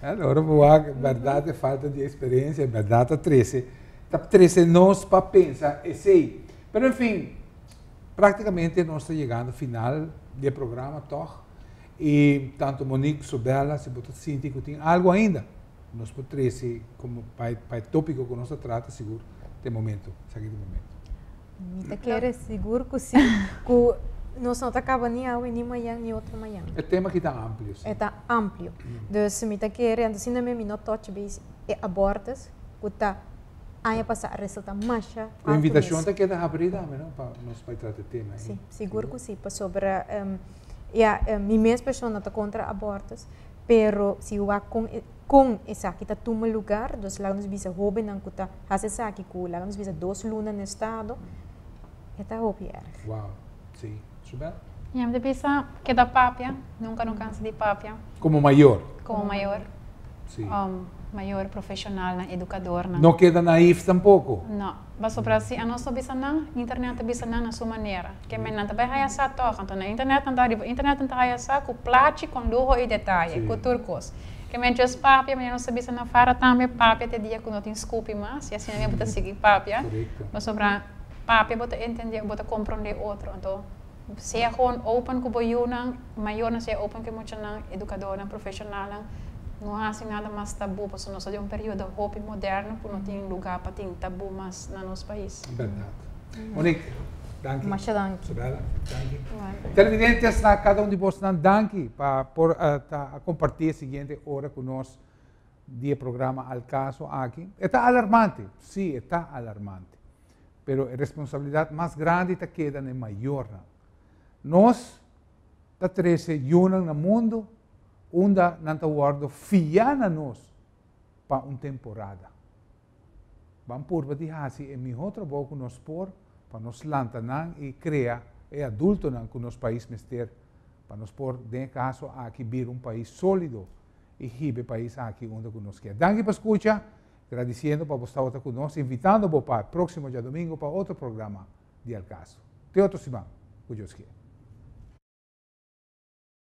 Ora bo wak, berdad e falta di experiencia, berdad ta trece, ta trece nos pa pensa esey. Pero en fin, practicamente nos ta yegando final. di programa toch. I tantu Monique, Sobella, si bo ta sinti ku tin algu ainda, nos por trese komo pa e tópiko ku nos ta trata sigur te momento, esaki ta momento. Mi ta kere sigur ku si, ku nos no ta kaba ni awe, ni mañan, ni otro mañan. E tema aki ta amplio, si. E ta amplio. Dus mi ta kere, anto asina mi no touch base e abortus ku ta aña pasá a resultá masha alto mes. E invitashon ta keda habrí tambe, no, pa nos bai trata e tema ei. Si, sigur ku si, pasobra ya mi mes persona ta kontra abortus, pero si wak kon e kon esaki ta tuma lugar, dus laga nos bisa hobennan ku ta hasi esaki ku laga nos bisa dos luna na estado, e ta hopi erg. Wow, si. Subel? Ya, mi ta bisa keda papia, nunka no kansa di papia. Komo mayor? Komo mayor. Si. Mayor, profeshonalnan, edukadornan. No keda naïf tampoko. No. Pasobra si anos no bisa nan, internet ta bisa nan na su manera. Ke men nan ta bai haya sa tòg. Anto na internet nan ta riba internet nan ta haya sa ku plachi, kon luho i detaye, ku tur kos. Ke men djis papia, manera nos ta bisa na fara tambe, papia te dia ku no tin skupi mas, i asina bo ta sigui papia. Pasobra papia bo ta entende, bo ta komprondé otro. Anto sea gewoon open ku bo yunan, mayornan sea open ku e muchanan, edukadornan, profeshonalnan. No hasi nada mas tabú, pasobra nos ta den un periodo hopi moderno ku no tin lugá pa tin tabú mas na nos pais. Bèrdat. Monique, danki. Masha danki. Isabella, danki. Televidentes, na kada un di bosnan danki pa por ta a kompartí e siguiente ora ku nos di e programa Al Caso aki. E ta alarmante, sí, e ta alarmante. Pero e responsabilidat mas grandi ta keda na e mayornan. Nos ta trese yunan na mundu unda nan ta wòrdu fiá na nos pa un temporada. Ban purba di hasi e mihó trabou ku nos por pa nos lanta nan i krea e adultonan ku nos pais mester pa nos por den e kaso aki bira un pais sólido i hiba e pais aki unda ku nos kier. Danki pa skucha, gradisiendo pa bo tabata ku nos, invitando bo pa e próksimo djadumingu pa otro programa di Al Caso. Te otro siman, ku Dios kier.